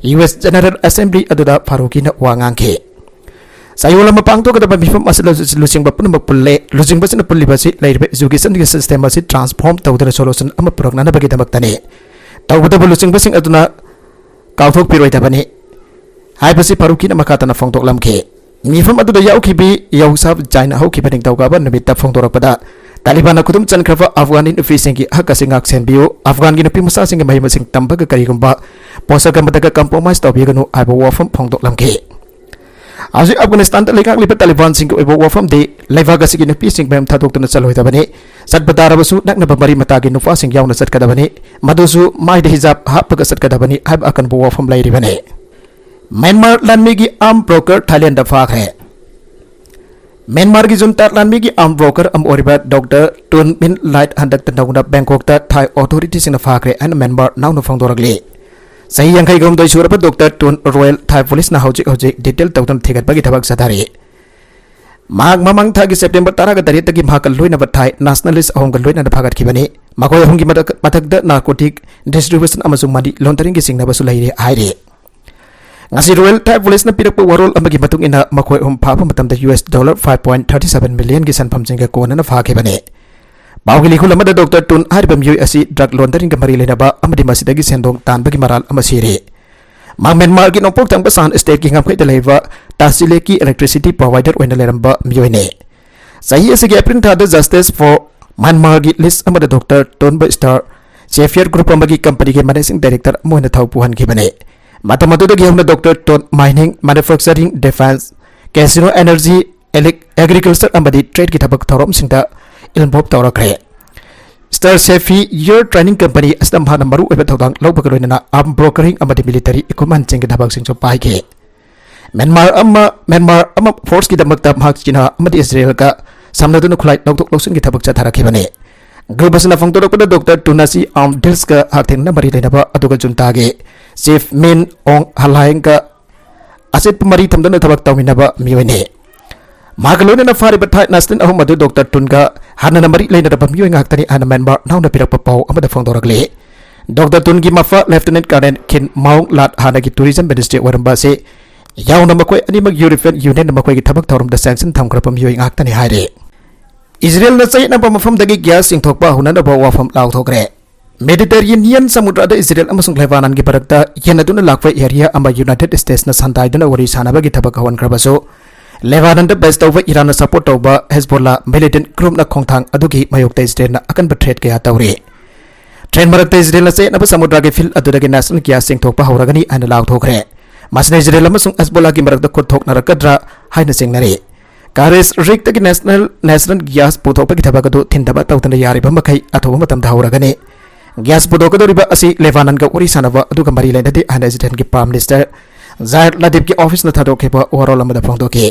ꯌꯨ ꯑꯦꯁ ꯖꯦꯅꯔꯦꯜ ꯑꯦꯁꯦꯝꯕ꯭ꯂꯤ ꯑꯗꯨꯗ ꯐꯥꯔꯨꯀꯤꯅ ꯋꯥ ꯉꯥꯡꯈꯤ꯫ ꯆꯌꯣꯜ ꯑꯃ ꯄꯥꯡꯊꯣꯛꯀꯗꯕ ꯃꯤꯐꯝ ꯑꯁꯤꯗ ꯂꯨꯆꯤꯡꯕ ꯄꯨꯝꯅꯃꯛ ꯄꯨꯜꯂꯦ꯫ ꯂꯨꯆꯤꯡꯕꯁꯤꯅ ꯄꯨꯜꯂꯤꯕ ꯑꯁꯤ ꯂꯩꯔꯤꯕ educationꯒꯤ system ꯑꯁꯤ transform ꯇꯧꯗꯨꯅ solution ꯑꯃ ꯄꯨꯔꯛꯅꯅꯕꯒꯤꯗꯃꯛꯇꯅꯤ꯫ ꯇꯧꯒꯗꯕ ꯂꯨꯆꯤꯡꯕꯁꯤꯡ ꯑꯗꯨꯅ ꯀꯥꯎꯊꯣꯛꯄꯤꯔꯣꯏꯗꯕꯅꯤ ꯍꯥꯏꯕꯁꯤ ꯐꯥꯔꯨꯀꯤꯅ ꯃꯈꯥ ꯇꯥꯅ ꯐꯣꯡꯗꯣꯛꯂꯝꯈꯤ꯫ ꯃꯤꯐꯝ ꯑꯗꯨꯗ ꯌꯥꯎꯈꯤꯕꯤ ꯌꯧꯁꯥꯞ ꯖꯥꯏꯅ ꯍꯧꯈꯤꯕ ꯅꯤꯡꯊꯧꯀꯥꯕ ꯅꯨꯃꯤꯠꯇ ꯐꯣꯡꯗꯣꯔꯛꯄꯗ, ꯇꯥꯂꯤꯕꯥꯟꯅ ꯈꯨꯗꯨꯝ ꯆꯟꯈ꯭ꯔꯕ ꯑꯐꯒꯥꯟ ꯅꯨꯄꯤꯁꯤꯡꯒꯤ ꯍꯛ ꯑꯁꯤ ꯉꯥꯛ ꯁꯦꯟꯕꯤꯌꯨ, ꯑꯐꯒꯥꯟꯒꯤ ꯅꯨꯄꯤ ꯃꯆꯥꯁꯤꯡꯒꯤ ꯃꯍꯩ ꯃꯁꯤꯡ ꯇꯝꯕꯒ ꯀꯔꯤꯒꯨꯝꯕ ꯄꯣꯠꯁꯛ ꯑꯃꯗꯒ compromise ꯇꯧꯕꯤꯒꯅꯨ ꯍꯥꯏꯕ ꯋꯥꯐꯝ ꯐꯣꯡꯗꯣꯛꯂꯝꯈꯤ꯫ ꯍꯧꯖꯤꯛ ꯑꯐꯒꯥꯅꯤꯁꯇꯥꯟꯗ ꯂꯩꯉꯥꯛꯂꯤꯕ ꯇꯥꯂꯤꯕꯥꯟꯁꯤꯡꯒꯤ ꯑꯣꯏꯕ ꯋꯥꯐꯝꯗꯤ ꯂꯩꯕꯥꯛ ꯑꯁꯤꯒꯤ ꯅꯨꯄꯤꯁꯤꯡ ꯃꯌꯨꯝ ꯊꯥꯗꯣꯛꯇꯨꯅ ꯆꯠꯂꯣꯏꯗꯕꯅꯤ꯫ ꯆꯠꯄ ꯇꯥꯔꯕꯁꯨ ꯅꯛꯅꯕ ꯃꯔꯤ ꯃꯇꯥꯒꯤ ꯅꯨꯄꯥꯁꯤꯡ ꯌꯥꯎꯅ ꯆꯠꯀꯗꯕꯅꯤ, ꯃꯗꯨꯁꯨ ꯃꯥꯏꯗ ꯍꯤꯖꯥꯕ ꯍꯥꯞꯄꯒ ꯆꯠꯀꯗꯕꯅꯤ ꯍꯥꯏꯕ ꯑꯀꯟꯕ ꯋꯥꯐꯝ ꯂꯩꯔꯤꯕꯅꯤ꯫ ꯃ꯭ꯌꯥꯟꯃꯥꯔ ꯂꯥꯟꯃꯤꯒꯤ armed broker ꯊꯥꯏꯂꯦꯟꯗ ꯐꯥꯈ꯭ꯔꯦ꯫ ꯃ꯭ꯌꯥꯟꯃꯥꯔꯒꯤ ꯖꯨꯟꯇꯥ ꯂꯥꯟꯃꯤꯒꯤ armed broker ꯑꯃ ꯑꯣꯏꯔꯤꯕ ꯗꯣꯛꯇꯔ ꯇꯨꯟ ꯃꯤꯟ ꯂꯥꯏꯠ ꯍꯟꯗꯛꯇ ꯅꯧꯅ ꯕꯦꯡꯀꯣꯛꯇ ꯊꯥꯏ ꯑꯣꯊꯣꯔꯤꯇꯤꯁꯤꯡꯅ ꯐꯥꯈ꯭ꯔꯦ ꯍꯥꯏꯅ ꯃ꯭ꯌꯥꯟꯃꯥꯔ ꯅꯥꯎꯅ ꯐꯣꯡꯗꯣꯔꯛꯂꯤ꯫ ꯆꯍꯤ ꯌꯥꯡꯈꯩ ꯍꯨꯝꯗꯣꯏ ꯁꯨꯔꯕ ꯗꯣꯛꯇꯔ ꯇꯨꯟ ꯔꯣꯌꯦꯜ ꯊꯥꯏ ꯄꯨꯂꯤꯁꯅ ꯍꯧꯖꯤꯛ ꯍꯧꯖꯤꯛ detail ꯇꯧꯗꯨꯅ ꯊꯤꯒꯠꯄꯒꯤ ꯊꯕꯛ ꯆꯠꯊꯔꯤ꯫ ꯃꯍꯥꯛ ꯃꯃꯥꯡ ꯊꯥꯒꯤ ꯁꯦꯞꯇꯦꯝꯕꯔ ꯇꯔꯥꯒ ꯇꯔꯦꯠꯇꯒꯤ ꯃꯍꯥꯛꯀ ꯂꯣꯏꯅꯕ ꯊꯥꯏ nationalist ꯑꯍꯨꯝꯒ ꯂꯣꯏꯅꯅ ꯐꯥꯒꯠꯈꯤꯕꯅꯤ꯫ ꯃꯈꯣꯏ ꯑꯍꯨꯝꯒꯤ ꯃꯊꯛ-, ꯃꯊꯛꯇ narcotic distribution ꯑꯃꯁꯨꯡ money launderingꯒꯤ ꯆꯤꯡꯅꯕꯁꯨ ꯂꯩꯔꯤ ꯍꯥꯏꯔꯤ꯫ ꯉꯁꯤ ꯔꯣꯌꯦꯜ ꯊꯥꯏ ꯄꯨꯂꯤꯁꯅ ꯄꯤꯔꯛꯄ ꯋꯥꯔꯣꯜ ꯑꯃꯒꯤ ꯃꯇꯨꯡ ꯏꯟꯅ ꯃꯈꯣꯏ ꯑꯍꯨꯝ ꯐꯥꯕ ꯃꯇꯝꯗ U S dollar five point thirty seven millionꯒꯤ ꯁꯦꯟꯐꯝꯁꯤꯡꯒ ꯀꯣꯟꯅꯅ ꯐꯥꯈꯤꯕꯅꯤ꯫ ꯄꯥꯎꯒꯤ ꯂꯤꯈꯨꯜ ꯑꯃꯗ ꯗꯣꯛꯇꯔ ꯇꯨꯟ ꯍꯥꯏꯔꯤꯕ ꯃꯤꯑꯣꯏ ꯑꯁꯤ drug launderingꯒ ꯃꯔꯤ ꯂꯩꯅꯕ ꯑꯃꯗꯤ ꯃꯁꯤꯗꯒꯤ ꯁꯦꯟꯗꯣꯡ ꯇꯥꯟꯕꯒꯤ ꯃꯔꯥꯜ ꯑꯃ ꯁꯤꯔꯤ꯫ ꯃꯍꯥꯛ ꯃ꯭ꯌꯥꯟꯃꯥꯔꯒꯤ ꯅꯣꯡꯄꯣꯛ ꯊꯪꯕ ꯁꯥꯟ state ꯀꯤ ꯉꯝꯈꯩꯗ ꯂꯩꯕ ꯇꯥꯁꯤꯂꯦꯛꯀꯤ electricity provider ꯑꯣꯏꯅ ꯂꯩꯔꯝꯕ ꯃꯤꯑꯣꯏꯅꯤ꯫ ꯆꯍꯤ ꯑꯁꯤꯒꯤ ꯑꯦꯄ꯭ꯔꯤꯜ ꯊꯥꯗ Justice for Myanmarꯒꯤ list ꯑꯃꯗ ꯗꯣꯛꯇꯔ ꯇꯣꯟꯕ ꯁ꯭ꯇꯥꯔ ꯆꯦꯐꯤꯌꯔ group ꯑꯃꯒꯤ companyꯒꯤ managing director ꯑꯃ ꯑꯣꯏꯅ ꯊꯧ ꯄꯨꯍꯟꯈꯤꯕꯅꯤ꯫ ꯃꯇꯝ ꯑꯗꯨꯗꯒꯤ ꯍꯧꯅ doctor Tun mining, manufacturing, defense, casino energy, ꯑꯦꯂꯤꯛ-, ꯑꯦꯒ꯭ꯔꯤꯀꯜꯆꯔ ꯑꯃꯗꯤ ꯇ꯭ꯔꯦꯗꯀꯤ ꯊꯕꯛ ꯊꯧꯔꯝꯁꯤꯡꯗ ꯏꯟꯚꯣꯜꯕ ꯇꯧꯔꯛꯈ꯭ꯔꯦ꯫ Star Sapphire Trading Company ꯑꯁꯤꯗ ꯃꯍꯥꯛꯅ ꯃꯔꯨꯑꯣꯏꯕ ꯊꯧꯗꯥꯡ ꯂꯧꯕꯒ ꯂꯣꯏꯅꯅ ꯑꯥꯔꯝ ꯕ꯭ꯔꯣꯀꯔꯤꯡ ꯑꯃꯗꯤ ꯃꯤꯂꯤꯇꯔꯤ ꯏꯀ꯭ꯋꯤꯞꯃꯦꯟꯁꯤꯡꯒꯤ ꯊꯕꯛꯁꯤꯡꯁꯨ ꯄꯥꯏꯈꯤ꯫ ꯃ꯭ꯌꯥꯟꯃꯥꯔ ꯑꯃ, ꯃ꯭ꯌꯥꯟꯃꯥꯔ ꯑꯃ ꯐꯣꯔꯁꯀꯤꯗꯃꯛꯇ ꯃꯍꯥꯛ ꯆꯤꯅꯥ ꯑꯃꯗꯤ ꯏꯖꯔꯦꯜꯒ ꯁꯝꯅꯗꯨꯅ ꯈꯨꯠꯂꯥꯏ ꯂꯧꯊꯣꯛ ꯂꯧꯁꯤꯟꯒꯤ ꯊꯕꯛ ꯆꯠꯊꯔꯛꯈꯤꯕꯅꯤ꯫ ꯒ꯭ꯔꯨꯞ ꯑꯁꯤꯅ ꯐꯣꯡꯗꯣꯔꯛꯄꯗ ꯗꯣꯛꯇꯔ ꯇꯨꯟ ꯑꯁꯤ ꯑꯥꯔꯝ ꯗꯤꯜꯁꯀ ꯍꯛꯊꯦꯡꯅꯅ ꯃꯔꯤ ꯂꯩꯅꯕ ꯑꯗꯨꯒ ꯖꯨꯟꯇꯥꯒꯤ ꯆꯤꯐ ꯃꯤꯟ ꯑꯣꯡ ꯍꯂꯥꯏꯡꯒ ꯑꯆꯦꯠꯄ ꯃꯔꯤ ꯊꯝꯗꯨꯅ ꯊꯕꯛ ꯇꯧꯃꯤꯟꯅꯕ ꯃꯤꯑꯣꯏꯅꯤ꯫ ꯃꯍꯥꯛꯀ ꯂꯣꯏꯅꯅ ꯐꯥꯔꯤꯕ ꯊꯥꯏ ꯅꯥꯁꯇꯤꯟ ꯑꯍꯨꯝ ꯑꯗꯨ ꯗꯣꯛꯇꯔ ꯇꯨꯟꯒ ꯍꯥꯟꯅꯅ ꯃꯔꯤ ꯂꯩꯅꯔꯕ ꯃꯤꯑꯣꯏ ꯉꯥꯛꯇꯅꯤ ꯍꯥꯏꯅ ꯃ꯭ꯌꯥꯟꯃꯥꯔ ꯅꯥꯎꯅ ꯄꯤꯔꯛꯄ ꯄꯥꯎ ꯑꯃꯗ ꯐꯣꯡꯗꯣꯔꯛꯂꯤ꯫ ꯗꯣꯛꯇꯔ ꯇꯨꯟꯒꯤ ꯃꯄꯥ ꯂꯦꯐꯇꯤꯅꯦꯟꯠ ꯀꯔꯅꯦꯜ ꯈꯤꯟ ꯃꯥꯎꯡ ꯂꯥꯠ ꯍꯥꯟꯅꯒꯤ ꯇꯨꯔꯤꯖꯝ ꯃꯤꯅꯤꯁꯇ꯭ꯔꯤ ꯑꯣꯏꯔꯝꯕ ꯑꯁꯤ ꯌꯥꯎꯅ ꯃꯈꯣꯏ ꯑꯅꯤꯃꯛ ꯌꯨꯔꯣꯄꯤꯌꯟ ꯌꯨꯅꯤꯌꯟꯅ ꯃꯈꯣꯏꯒꯤ ꯊꯕꯛ ꯊꯧꯔꯝꯗ ꯁꯦꯡꯁꯟ ꯊꯝꯈ꯭ꯔꯕ ꯃꯤꯑꯣꯏ ꯉꯥꯛꯇꯅꯤ ꯍꯥꯏꯔꯤ꯫ ꯏꯖꯔꯦꯜꯅ ꯆꯌꯦꯠꯅꯕ ꯃꯐꯝꯗꯒꯤ ꯒ꯭ꯌꯥꯁ ꯆꯤꯡꯊꯣꯛꯄ ꯍꯧꯅꯅꯕ ꯋꯥꯐꯝ ꯂꯥꯎꯊꯣꯛꯈ꯭ꯔꯦ꯫ ꯃꯦꯗꯤꯇꯔꯦꯅꯤꯌꯟ ꯁꯃꯨꯗ꯭ꯔꯗ ꯏꯖꯔꯦꯜ ꯑꯃꯁꯨꯡ ꯂꯦꯕꯥꯅꯟꯒꯤ ꯃꯔꯛꯇ ꯌꯦꯟꯅꯗꯨꯅ ꯂꯥꯛꯄ ꯑꯦꯔꯤꯌꯥ ꯑꯃ ꯌꯨꯅꯥꯏꯇꯦꯗ ꯁ꯭ꯇꯦꯠꯁꯅ ꯁꯟꯗꯥꯏꯗꯨꯅ ꯋꯥꯔꯤ ꯁꯥꯅꯕꯒꯤ ꯊꯕꯛ ꯍꯧꯍꯟꯈ꯭ꯔꯕꯁꯨ, ꯂꯦꯕꯥꯅꯟꯗ ꯕꯦꯖ ꯇꯧꯕ ꯏꯔꯥꯟꯅ ꯁꯄꯣꯔꯠ ꯇꯧꯕ ꯍꯦꯖꯕꯣꯂꯥ ꯃꯤꯂꯤꯇꯦꯟꯠ ꯒ꯭ꯔꯨꯞꯅ ꯈꯣꯡꯊꯥꯡ ꯑꯗꯨꯒꯤ ꯃꯥꯌꯣꯛꯇ ꯏꯖꯔꯦꯜꯅ ꯑꯀꯟꯕ ꯊ꯭ꯔꯦꯠ ꯀꯌꯥ ꯇꯧꯔꯤ꯫ ꯊ꯭ꯔꯦꯠ ꯃꯔꯛꯇ ꯏꯖꯔꯦꯜꯅ ꯆꯌꯦꯠꯅꯕ ꯁꯃꯨꯗ꯭ꯔꯒꯤ ꯐꯤꯜꯗ ꯑꯗꯨꯗꯒꯤ ꯅꯦꯁꯅꯦꯜ ꯒ꯭ꯌꯥꯁ ꯆꯤꯡꯊꯣꯛꯄ ꯍꯧꯔꯒꯅꯤ ꯍꯥꯏꯅ ꯂꯥꯎꯊꯣꯛꯈ꯭ꯔꯦ꯫ ꯃꯁꯤꯅ ꯏꯖꯔꯦꯜ ꯑꯃꯁꯨꯡ ꯍꯦꯖꯕꯣꯂꯥꯒꯤ ꯃꯔꯛꯇ ꯈꯨꯠ ꯊꯣꯛꯅꯔꯛꯀꯗ꯭ꯔꯥ ꯍꯥꯏꯅ ꯆꯤꯡꯅꯔꯤ꯫ ꯀꯥꯔꯤꯁ ꯔꯤꯛꯇꯒꯤ ꯅꯦꯁꯅꯦꯜ, ꯅꯦꯁꯅꯦꯜ ꯒ꯭ꯌꯥꯁ ꯄꯨꯊꯣꯛꯄꯒꯤ ꯊꯕꯛ ꯑꯗꯨ ꯊꯤꯡꯗꯕ ꯇꯧꯗꯅ ꯌꯥꯔꯤꯕ ꯃꯈꯩ ꯑꯊꯨꯕ ꯃꯇꯝꯗ ꯍꯧꯔꯒꯅꯤ꯫ ꯒ꯭ꯌꯥꯁ ꯄꯨꯊꯣꯛꯀꯗꯧꯔꯤꯕ ꯑꯁꯤ ꯂꯦꯕꯥꯅꯟꯒ ꯋꯥꯔꯤ ꯁꯥꯅꯕ ꯑꯗꯨꯒ ꯃꯔꯤ ꯂꯩꯅꯗꯦ ꯍꯥꯏꯅ ꯏꯖꯔꯦꯜꯒꯤ ꯄ꯭ꯔꯥꯏꯝ ꯃꯤꯅꯤꯁꯇꯔ ꯖꯥꯏꯔ ꯂꯥꯗꯤꯞꯀꯤ ꯑꯣꯐꯤꯁꯅ ꯊꯥꯗꯣꯛꯈꯤꯕ ꯋꯥꯔꯣꯜ ꯑꯃꯗ ꯐꯣꯡꯗꯣꯛꯈꯤ꯫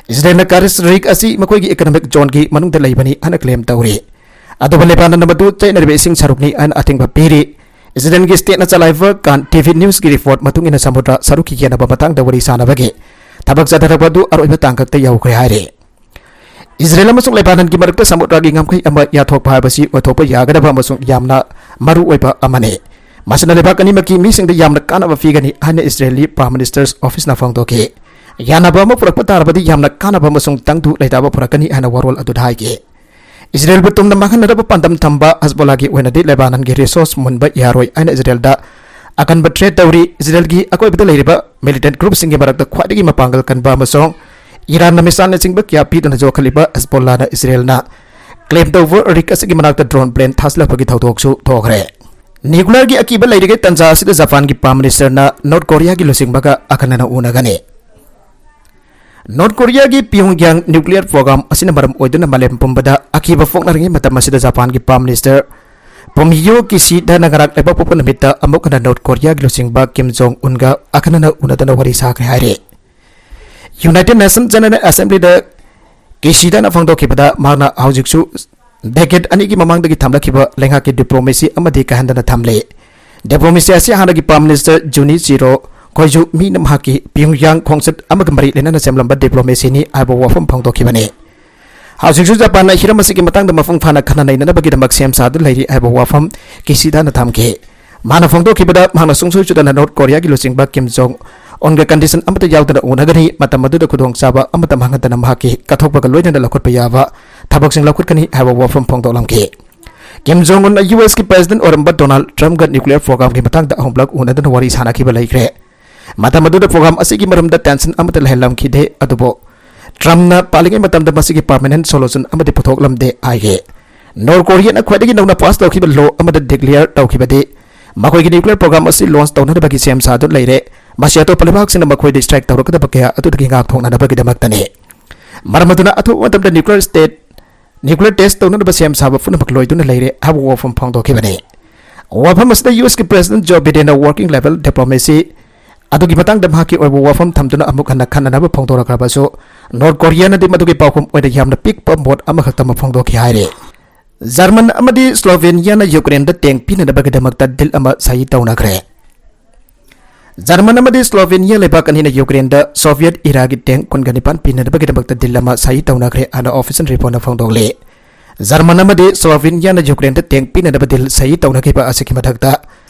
ꯏꯖꯔꯦꯜꯅ ꯀꯥꯔꯤꯁ ꯔꯤꯛ ꯑꯁꯤ ꯃꯈꯣꯏꯒꯤ ꯏꯀꯣꯅꯣꯃꯤꯛ ꯖꯣꯟꯒꯤ ꯃꯅꯨꯡꯗ ꯂꯩꯕꯅꯤ ꯍꯥꯏꯅ ꯀ꯭ꯂꯦꯝ ꯇꯧꯔꯤ꯫ ꯑꯗꯨꯕꯨ ꯂꯦꯕꯥꯅꯟꯅ ꯃꯗꯨ ꯆꯠꯅꯔꯤꯕ ꯏꯁꯤꯡ ꯁꯔꯨꯛꯅꯤ ꯍꯥꯏꯅ ꯑꯊꯤꯡꯕ ꯄꯤꯔꯤ꯫ ꯏꯖꯔꯦꯜꯒꯤ ꯁ꯭ꯇꯦꯠꯅ ꯆꯂꯥꯏꯕ ꯀꯥꯟ ꯇꯤ ꯚꯤ ꯅ꯭ꯌꯨꯁꯀꯤ ꯔꯤꯄꯣꯔꯠ ꯃꯇꯨꯡ ꯏꯟꯅ ꯁꯃꯨꯗ꯭ꯔ ꯁꯔꯨꯛꯀꯤ ꯌꯦꯟꯅꯕ ꯃꯇꯥꯡꯗ ꯋꯥꯔꯤ ꯁꯥꯅꯕꯒꯤ ꯊꯕꯛ ꯆꯠꯊꯔꯛꯄ ꯑꯗꯨ ꯑꯔꯣꯏꯕ ꯇꯥꯡꯀꯛꯇ ꯌꯧꯈ꯭ꯔꯦ ꯍꯥꯏꯔꯤ꯫ ꯏꯖꯔꯦꯜ ꯑꯃꯁꯨꯡ ꯂꯦꯕꯥꯅꯟꯒꯤ ꯃꯔꯛꯇ ꯁꯃꯨꯗ꯭ꯔꯒꯤ ꯉꯝꯈꯩ ꯑꯃ ꯌꯥꯊꯣꯛꯄ ꯍꯥꯏꯕꯁꯤ ꯑꯣꯏꯊꯣꯛꯄ ꯌꯥꯒꯗꯕ ꯑꯃꯁꯨꯡ ꯌꯥꯝꯅ ꯃꯔꯨ ꯑꯣꯏꯕ ꯑꯃꯅꯤ꯫ ꯃꯁꯤꯅ ꯂꯩꯕꯥꯛ ꯑꯅꯤꯃꯛꯀꯤ ꯃꯤꯁꯤꯡꯗ ꯌꯥꯝꯅ ꯀꯥꯟꯅꯕ ꯄꯤꯒꯅꯤ ꯍꯥꯏꯅ ꯏꯖꯔꯦꯜꯒꯤ ꯄ꯭ꯔꯥꯏꯝ ꯃꯤꯅꯤꯁꯇꯔꯁ ꯑꯣꯐꯤꯁꯅ ꯐꯣꯡꯗꯣꯛꯈꯤ꯫ ꯌꯥꯅꯕ ꯑꯃ ꯄꯨꯔꯛꯄ ꯇꯥꯔꯕꯗꯤ ꯌꯥꯝꯅ ꯀꯥꯟꯅꯕ ꯑꯃꯁꯨꯡ ꯇꯪꯗꯨ ꯂꯩꯇꯥꯕ ꯄꯨꯔꯛꯀꯅꯤ ꯍꯥꯏꯅ ꯋꯥꯔꯣꯜ ꯑꯗꯨꯗ ꯍꯥꯏꯈꯤ꯫ ꯏꯖꯔꯦꯜꯕꯨ ꯇꯨꯝꯅ ꯃꯥꯡꯍꯟꯅꯗꯕ ꯄꯥꯟꯗꯝ ꯊꯝꯕ ꯍꯦꯖꯕꯣꯂꯥꯒꯤ ꯑꯣꯏꯅꯗꯤ ꯂꯦꯕꯥꯅꯟꯒꯤ ꯔꯤꯁꯣꯔꯁ ꯃꯨꯟꯕ ꯌꯥꯔꯣꯏ ꯍꯥꯏꯅ ꯏꯖꯔꯦꯜꯗ ꯑꯀꯟꯕ ꯊ꯭ꯔꯦꯠ ꯇꯧꯔꯤ꯫ ꯏꯖꯔꯦꯜꯒꯤ ꯑꯀꯣꯏꯕꯗ ꯂꯩꯔꯤꯕ ꯃꯤꯂꯤꯇꯦꯟꯠ ꯒ꯭ꯔꯨꯞꯁꯤꯡꯒꯤ ꯃꯔꯛꯇ ꯈ꯭ꯋꯥꯏꯗꯒꯤ ꯃꯄꯥꯡꯒꯜ ꯀꯟꯕ ꯑꯃꯁꯨꯡ ꯏꯔꯥꯟꯅ ꯃꯤꯁꯥꯏꯜꯅꯆꯤꯡꯕ ꯀꯌꯥ ꯄꯤꯗꯨꯅ ꯌꯣꯛꯈꯠꯂꯤꯕ ꯍꯦꯖꯕꯣꯂꯥꯅ ꯏꯖꯔꯦꯜꯅ ꯀ꯭ꯂꯦꯝ ꯇꯧꯕ ꯔꯤꯛ ꯑꯁꯤꯒꯤ ꯃꯅꯥꯛꯇ ꯗ꯭ꯔꯣꯟ ꯄ꯭ꯂꯦꯟ ꯊꯥꯖꯤꯜꯂꯛꯄꯒꯤ ꯊꯧꯗꯣꯛꯁꯨ ꯊꯣꯛꯈ꯭ꯔꯦ꯫ ꯅ꯭ꯌꯨꯀ꯭ꯂꯤꯌꯔꯒꯤ ꯑꯀꯤꯕ ꯂꯩꯔꯤꯉꯩ ꯇꯥꯟꯖꯥ ꯑꯁꯤꯗ ꯖꯄꯥꯟꯒꯤ ꯄ꯭ꯔꯥꯏꯝ ꯃꯤꯅꯤꯁꯇꯔꯅ ꯅꯣꯔꯠ ꯀꯣꯔꯤꯌꯥꯒꯤ ꯂꯨꯆꯤꯡꯕꯒ ꯑꯈꯟꯅꯅ ꯎꯅꯒꯅꯤ꯫ ꯅꯣꯔꯠ ꯀꯣꯔꯤꯌꯥꯒꯤ ꯄꯤꯌꯣꯡꯌꯥꯡ ꯅ꯭ꯌꯨꯀ꯭ꯂꯤꯌꯔ ꯄ꯭ꯔꯣꯒ꯭ꯔꯥꯝ ꯑꯁꯤꯅ ꯃꯔꯝ ꯑꯣꯏꯗꯨꯅ ꯃꯥꯂꯦꯝ ꯄꯨꯝꯕꯗ ꯑꯀꯤꯕ ꯐꯣꯡꯅꯔꯤꯉꯩ ꯃꯇꯝ ꯑꯁꯤꯗ ꯖꯄꯥꯟꯒꯤ ꯄ꯭ꯔꯥꯏꯝ ꯃꯤꯅꯤꯁꯇꯔ ꯄꯣꯝꯍꯤꯌꯣ ꯀꯤꯁꯤꯗꯥꯅ ꯉꯔꯥꯡ ꯂꯩꯕꯥꯛꯄꯣꯛꯄ ꯅꯨꯃꯤꯠꯇ ꯑꯃꯨꯛ ꯍꯟꯅ ꯅꯣꯔꯠ ꯀꯣꯔꯤꯌꯥꯒꯤ ꯂꯨꯆꯤꯡꯕ ꯀꯤꯝ ꯖꯣꯡ ꯎꯟꯒ ꯑꯈꯟꯅꯅ ꯎꯅꯗꯨꯅ ꯋꯥꯔꯤ ꯁꯥꯈ꯭ꯔꯦ ꯍꯥꯏꯔꯦ꯫ ꯌꯨꯅꯥꯏꯇꯦꯗ ꯅꯦꯁꯟ ꯖꯦꯅꯔꯦꯜ ꯑꯦꯁꯦꯝꯕ꯭ꯂꯤꯗ ꯀꯤꯁꯤꯗꯥꯅ ꯐꯣꯡꯗꯣꯛꯈꯤꯕꯗ ꯃꯍꯥꯛꯅ ꯍꯧꯖꯤꯛꯁꯨ ꯗꯦꯀꯦꯗ ꯑꯅꯤꯒꯤ ꯃꯃꯥꯡꯗꯒꯤ ꯊꯝꯂꯛꯈꯤꯕ ꯂꯩꯉꯥꯛꯀꯤ ꯗꯤꯄ꯭ꯂꯣꯃꯦꯁꯤ ꯑꯃꯗꯤ ꯀꯥꯏꯍꯟꯗꯅ ꯊꯝꯂꯤ꯫ ꯗꯤꯄ꯭ꯂꯣꯃꯦꯁꯤ ꯑꯁꯤ ꯍꯥꯟꯅꯒꯤ ꯄ꯭ꯔꯥꯏꯝ ꯃꯤꯅꯤꯁꯇꯔ ꯖꯨꯅꯤꯆꯤꯔꯣ ꯈꯣꯏꯖꯨ ꯃꯤꯅ ꯃꯍꯥꯛꯀꯤ ꯄꯤꯌꯣꯡꯌꯥꯡ ꯈꯣꯡꯆꯠ ꯑꯃꯒ ꯃꯔꯤ ꯂꯩꯅꯅ ꯁꯦꯝꯂꯝꯕ ꯗꯤꯄ꯭ꯂꯣꯃꯦꯁꯤꯅꯤ ꯍꯥꯏꯕ ꯋꯥꯐꯝ ꯐꯣꯡꯗꯣꯛꯈꯤꯕꯅꯤ꯫ ꯍꯧꯖꯤꯛꯁꯨ ꯖꯄꯥꯟꯅ ꯍꯤꯔꯝ ꯑꯁꯤꯒꯤ ꯃꯇꯥꯡꯗ ꯃꯄꯨꯡ ꯐꯥꯅ ꯈꯟꯅ ꯅꯩꯅꯅꯕꯒꯤꯗꯃꯛ ꯁꯦꯝ ꯁꯥꯗꯨꯅ ꯂꯩꯔꯤ ꯍꯥꯏꯕ ꯋꯥꯐꯝ ꯀꯤꯁꯤꯗꯥꯅ ꯊꯝꯈꯤ꯫ ꯃꯥꯅ ꯐꯣꯡꯗꯣꯛꯈꯤꯕꯗ ꯃꯍꯥꯛꯅ ꯁꯨꯡꯁꯣꯏ ꯁꯣꯏꯗꯅ ꯅꯣꯔꯠ ꯀꯣꯔꯤꯌꯥꯒꯤ ꯂꯨꯆꯤꯡꯕ ꯀꯤꯝ ꯖꯣꯡ ꯎꯟꯒ ꯀꯟꯗꯤꯁꯟ ꯑꯃꯠꯇ ꯌꯥꯎꯗꯅ ꯎꯅꯒꯅꯤ, ꯃꯇꯝ ꯑꯗꯨꯗ ꯈꯨꯗꯣꯡꯆꯥꯕ ꯑꯃꯠꯇ ꯃꯥꯡꯍꯟꯗꯅ ꯃꯍꯥꯛꯀꯤ ꯀꯠꯊꯣꯛꯄꯒ ꯂꯣꯏꯅꯅ ꯂꯧꯈꯠꯄ ꯌꯥꯕ ꯊꯕꯛꯁꯤꯡ ꯂꯧꯈꯠꯀꯅꯤ ꯍꯥꯏꯕ ꯋꯥꯐꯝ ꯐꯣꯡꯗꯣꯛꯂꯝꯈꯤ꯫ ꯀꯤꯝ ꯖꯣꯡ ꯎꯟꯅ ꯌꯨ ꯑꯦꯁꯀꯤ ꯄ꯭ꯔꯦꯁꯤꯗꯦꯟꯠ ꯑꯣꯏꯔꯝꯕ ꯗꯣꯅꯥꯜꯗ ꯇ꯭ꯔꯝꯞꯒ ꯅ꯭ꯌꯨꯀ꯭ꯂꯤꯌꯔ ꯄ꯭ꯔꯣꯒ꯭ꯔꯥꯝꯒꯤ ꯃꯇꯥꯡꯗ ꯑꯍꯨꯝꯂꯛ ꯎꯅꯗꯨꯅ ꯋꯥꯔꯤ ꯁꯥꯅꯈꯤꯕ ꯂꯩꯈ꯭ꯔꯦ꯫ ꯃꯇꯝ ꯑꯗꯨꯗ ꯄ꯭ꯔꯣꯒ꯭ꯔꯥꯝ ꯑꯁꯤꯒꯤ ꯃꯔꯝꯗ ꯇꯦꯟꯁꯟ ꯑꯃꯠꯇ ꯂꯩꯍꯜꯂꯝꯈꯤꯗꯦ, ꯑꯗꯨꯕꯨ ꯇ꯭ꯔꯝꯞꯅ ꯄꯥꯜꯂꯤꯉꯩ ꯃꯇꯝꯗ ꯃꯁꯤꯒꯤ ꯄꯔꯃꯅꯦꯟꯠ ꯁꯣꯂꯨꯁꯟ ꯑꯃꯗꯤ ꯄꯨꯊꯣꯛꯂꯝꯗꯦ ꯍꯥꯏꯈꯤ꯫ ꯅꯣꯔꯠ ꯀꯣꯔꯤꯌꯥꯅ ꯈ꯭ꯋꯥꯏꯗꯒꯤ ꯅꯧꯅ ꯄꯥꯁ ꯇꯧꯈꯤꯕ ꯂꯣ ꯑꯃꯗ ꯗꯤꯀ꯭ꯂꯦꯌꯔ ꯇꯧꯈꯤꯕꯗꯤ ꯃꯈꯣꯏꯒꯤ ꯅ꯭ꯌꯨꯀ꯭ꯂꯤꯌꯔ ꯄ꯭ꯔꯣꯒ꯭ꯔꯥꯝ ꯑꯁꯤ ꯂꯣꯟꯆ ꯇꯧꯅꯅꯕꯒꯤ ꯁꯦꯝ ꯁꯥꯗꯨꯅ ꯂꯩꯔꯦ꯫ ꯃꯁꯤ ꯑꯇꯣꯞꯄ ꯂꯩꯕꯥꯛꯁꯤꯡꯅ ꯃꯈꯣꯏꯗ ꯁ꯭ꯇ꯭ꯔꯥꯏꯛ ꯇꯧꯔꯛꯀꯗꯕ ꯀꯌꯥ ꯑꯗꯨꯗꯒꯤ ꯉꯥꯛꯊꯣꯛꯅꯅꯕꯒꯤꯗꯃꯛꯇꯅꯤ꯫ ꯃꯔꯝ ꯑꯗꯨꯅ ꯑꯊꯨꯕ ꯃꯇꯝꯗ ꯅ꯭ꯌꯨꯀ꯭ꯂꯤꯌꯔ ꯁ꯭ꯇꯦꯠ ꯅ꯭ꯌꯨꯀ꯭ꯂꯤꯌꯔ ꯇꯦꯁ ꯇꯧꯅꯅꯕ ꯁꯦꯝ ꯁꯥꯕ ꯄꯨꯝꯅꯃꯛ ꯂꯣꯏꯗꯨꯅ ꯂꯩꯔꯦ ꯍꯥꯏꯕ ꯋꯥꯐꯝ ꯐꯣꯡꯗꯣꯛꯈꯤꯕꯅꯤ꯫ ꯋꯥꯐꯝ ꯑꯁꯤꯗ ꯌꯨ ꯑꯦꯁꯀꯤ ꯄ꯭ꯔꯦꯁꯤꯗꯦꯟꯠ ꯖꯣ ꯕꯤꯗꯦꯟꯅ ꯋꯥꯔꯀꯤꯡ ꯂꯦꯚꯦꯜ ꯗꯤꯄ꯭ꯂꯣꯃꯦꯁꯤ ꯑꯗꯨꯒꯤ ꯃꯇꯥꯡꯗ ꯃꯍꯥꯛꯀꯤ ꯑꯣꯏꯕ ꯋꯥꯐꯝ ꯊꯝꯗꯨꯅ ꯑꯃꯨꯛ ꯍꯟꯅ ꯈꯟꯅꯅꯕ ꯐꯣꯡꯗꯣꯔꯛꯂꯕꯁꯨ, ꯅꯣꯔꯠ ꯀꯣꯔꯤꯌꯥꯅꯗꯤ ꯃꯗꯨꯒꯤ ꯄꯥꯎꯈꯨꯝ ꯑꯣꯏꯅ ꯌꯥꯝꯅ ꯄꯤꯛꯄ ꯃꯣꯠ ꯑꯃꯈꯛꯇꯃꯛ ꯐꯣꯡꯗꯣꯛꯈꯤ ꯍꯥꯏꯔꯤ꯫ ꯖꯔꯃꯟ ꯑꯃꯗꯤ ꯁ꯭ꯂꯣꯚꯦꯅꯤꯌꯥꯅ ꯌꯨꯀ꯭ꯔꯦꯟꯗ ꯇꯦꯡ ꯄꯤꯅꯅꯕꯒꯤꯗꯃꯛꯇ ꯗꯤꯜ ꯑꯃ ꯁꯍꯤ ꯇꯧꯅꯈ꯭ꯔꯦ꯫ ꯖꯔꯃꯟ ꯑꯃꯗꯤ ꯁ꯭ꯂꯣꯚꯦꯅꯤꯌꯥ ꯂꯩꯕꯥꯛ ꯑꯅꯤꯅ ꯌꯨꯀ꯭ꯔꯦꯟꯗ ꯁꯣꯚꯤꯌꯦꯠ ꯏꯔꯥꯒꯤ ꯇꯦꯡ ꯀꯨꯟꯒ ꯅꯤꯄꯥꯟ ꯄꯤꯅꯅꯕꯒꯤꯗꯃꯛꯇ ꯗꯤꯜ ꯑꯃ ꯁꯍꯤ ꯇꯧꯅꯈ꯭ꯔꯦ ꯍꯥꯏꯅ ꯑꯣꯐꯤꯁꯤꯌꯦꯜ ꯔꯤꯄꯣꯔꯠꯅ ꯐꯣꯡꯗꯣꯛꯂꯤ꯫ ꯖꯔꯃꯟ ꯑꯃꯗꯤ ꯁ꯭ꯂꯣꯚꯦꯅꯤꯌꯥꯅ ꯌꯨꯀ꯭ꯔꯦꯟꯗ ꯇꯦꯡ ꯄꯤꯅꯅꯕ ꯗꯤꯜ ꯁꯍꯤ ꯇꯧꯅꯈꯤꯕ ꯑꯁꯤꯒꯤ ꯃꯊꯛꯇ,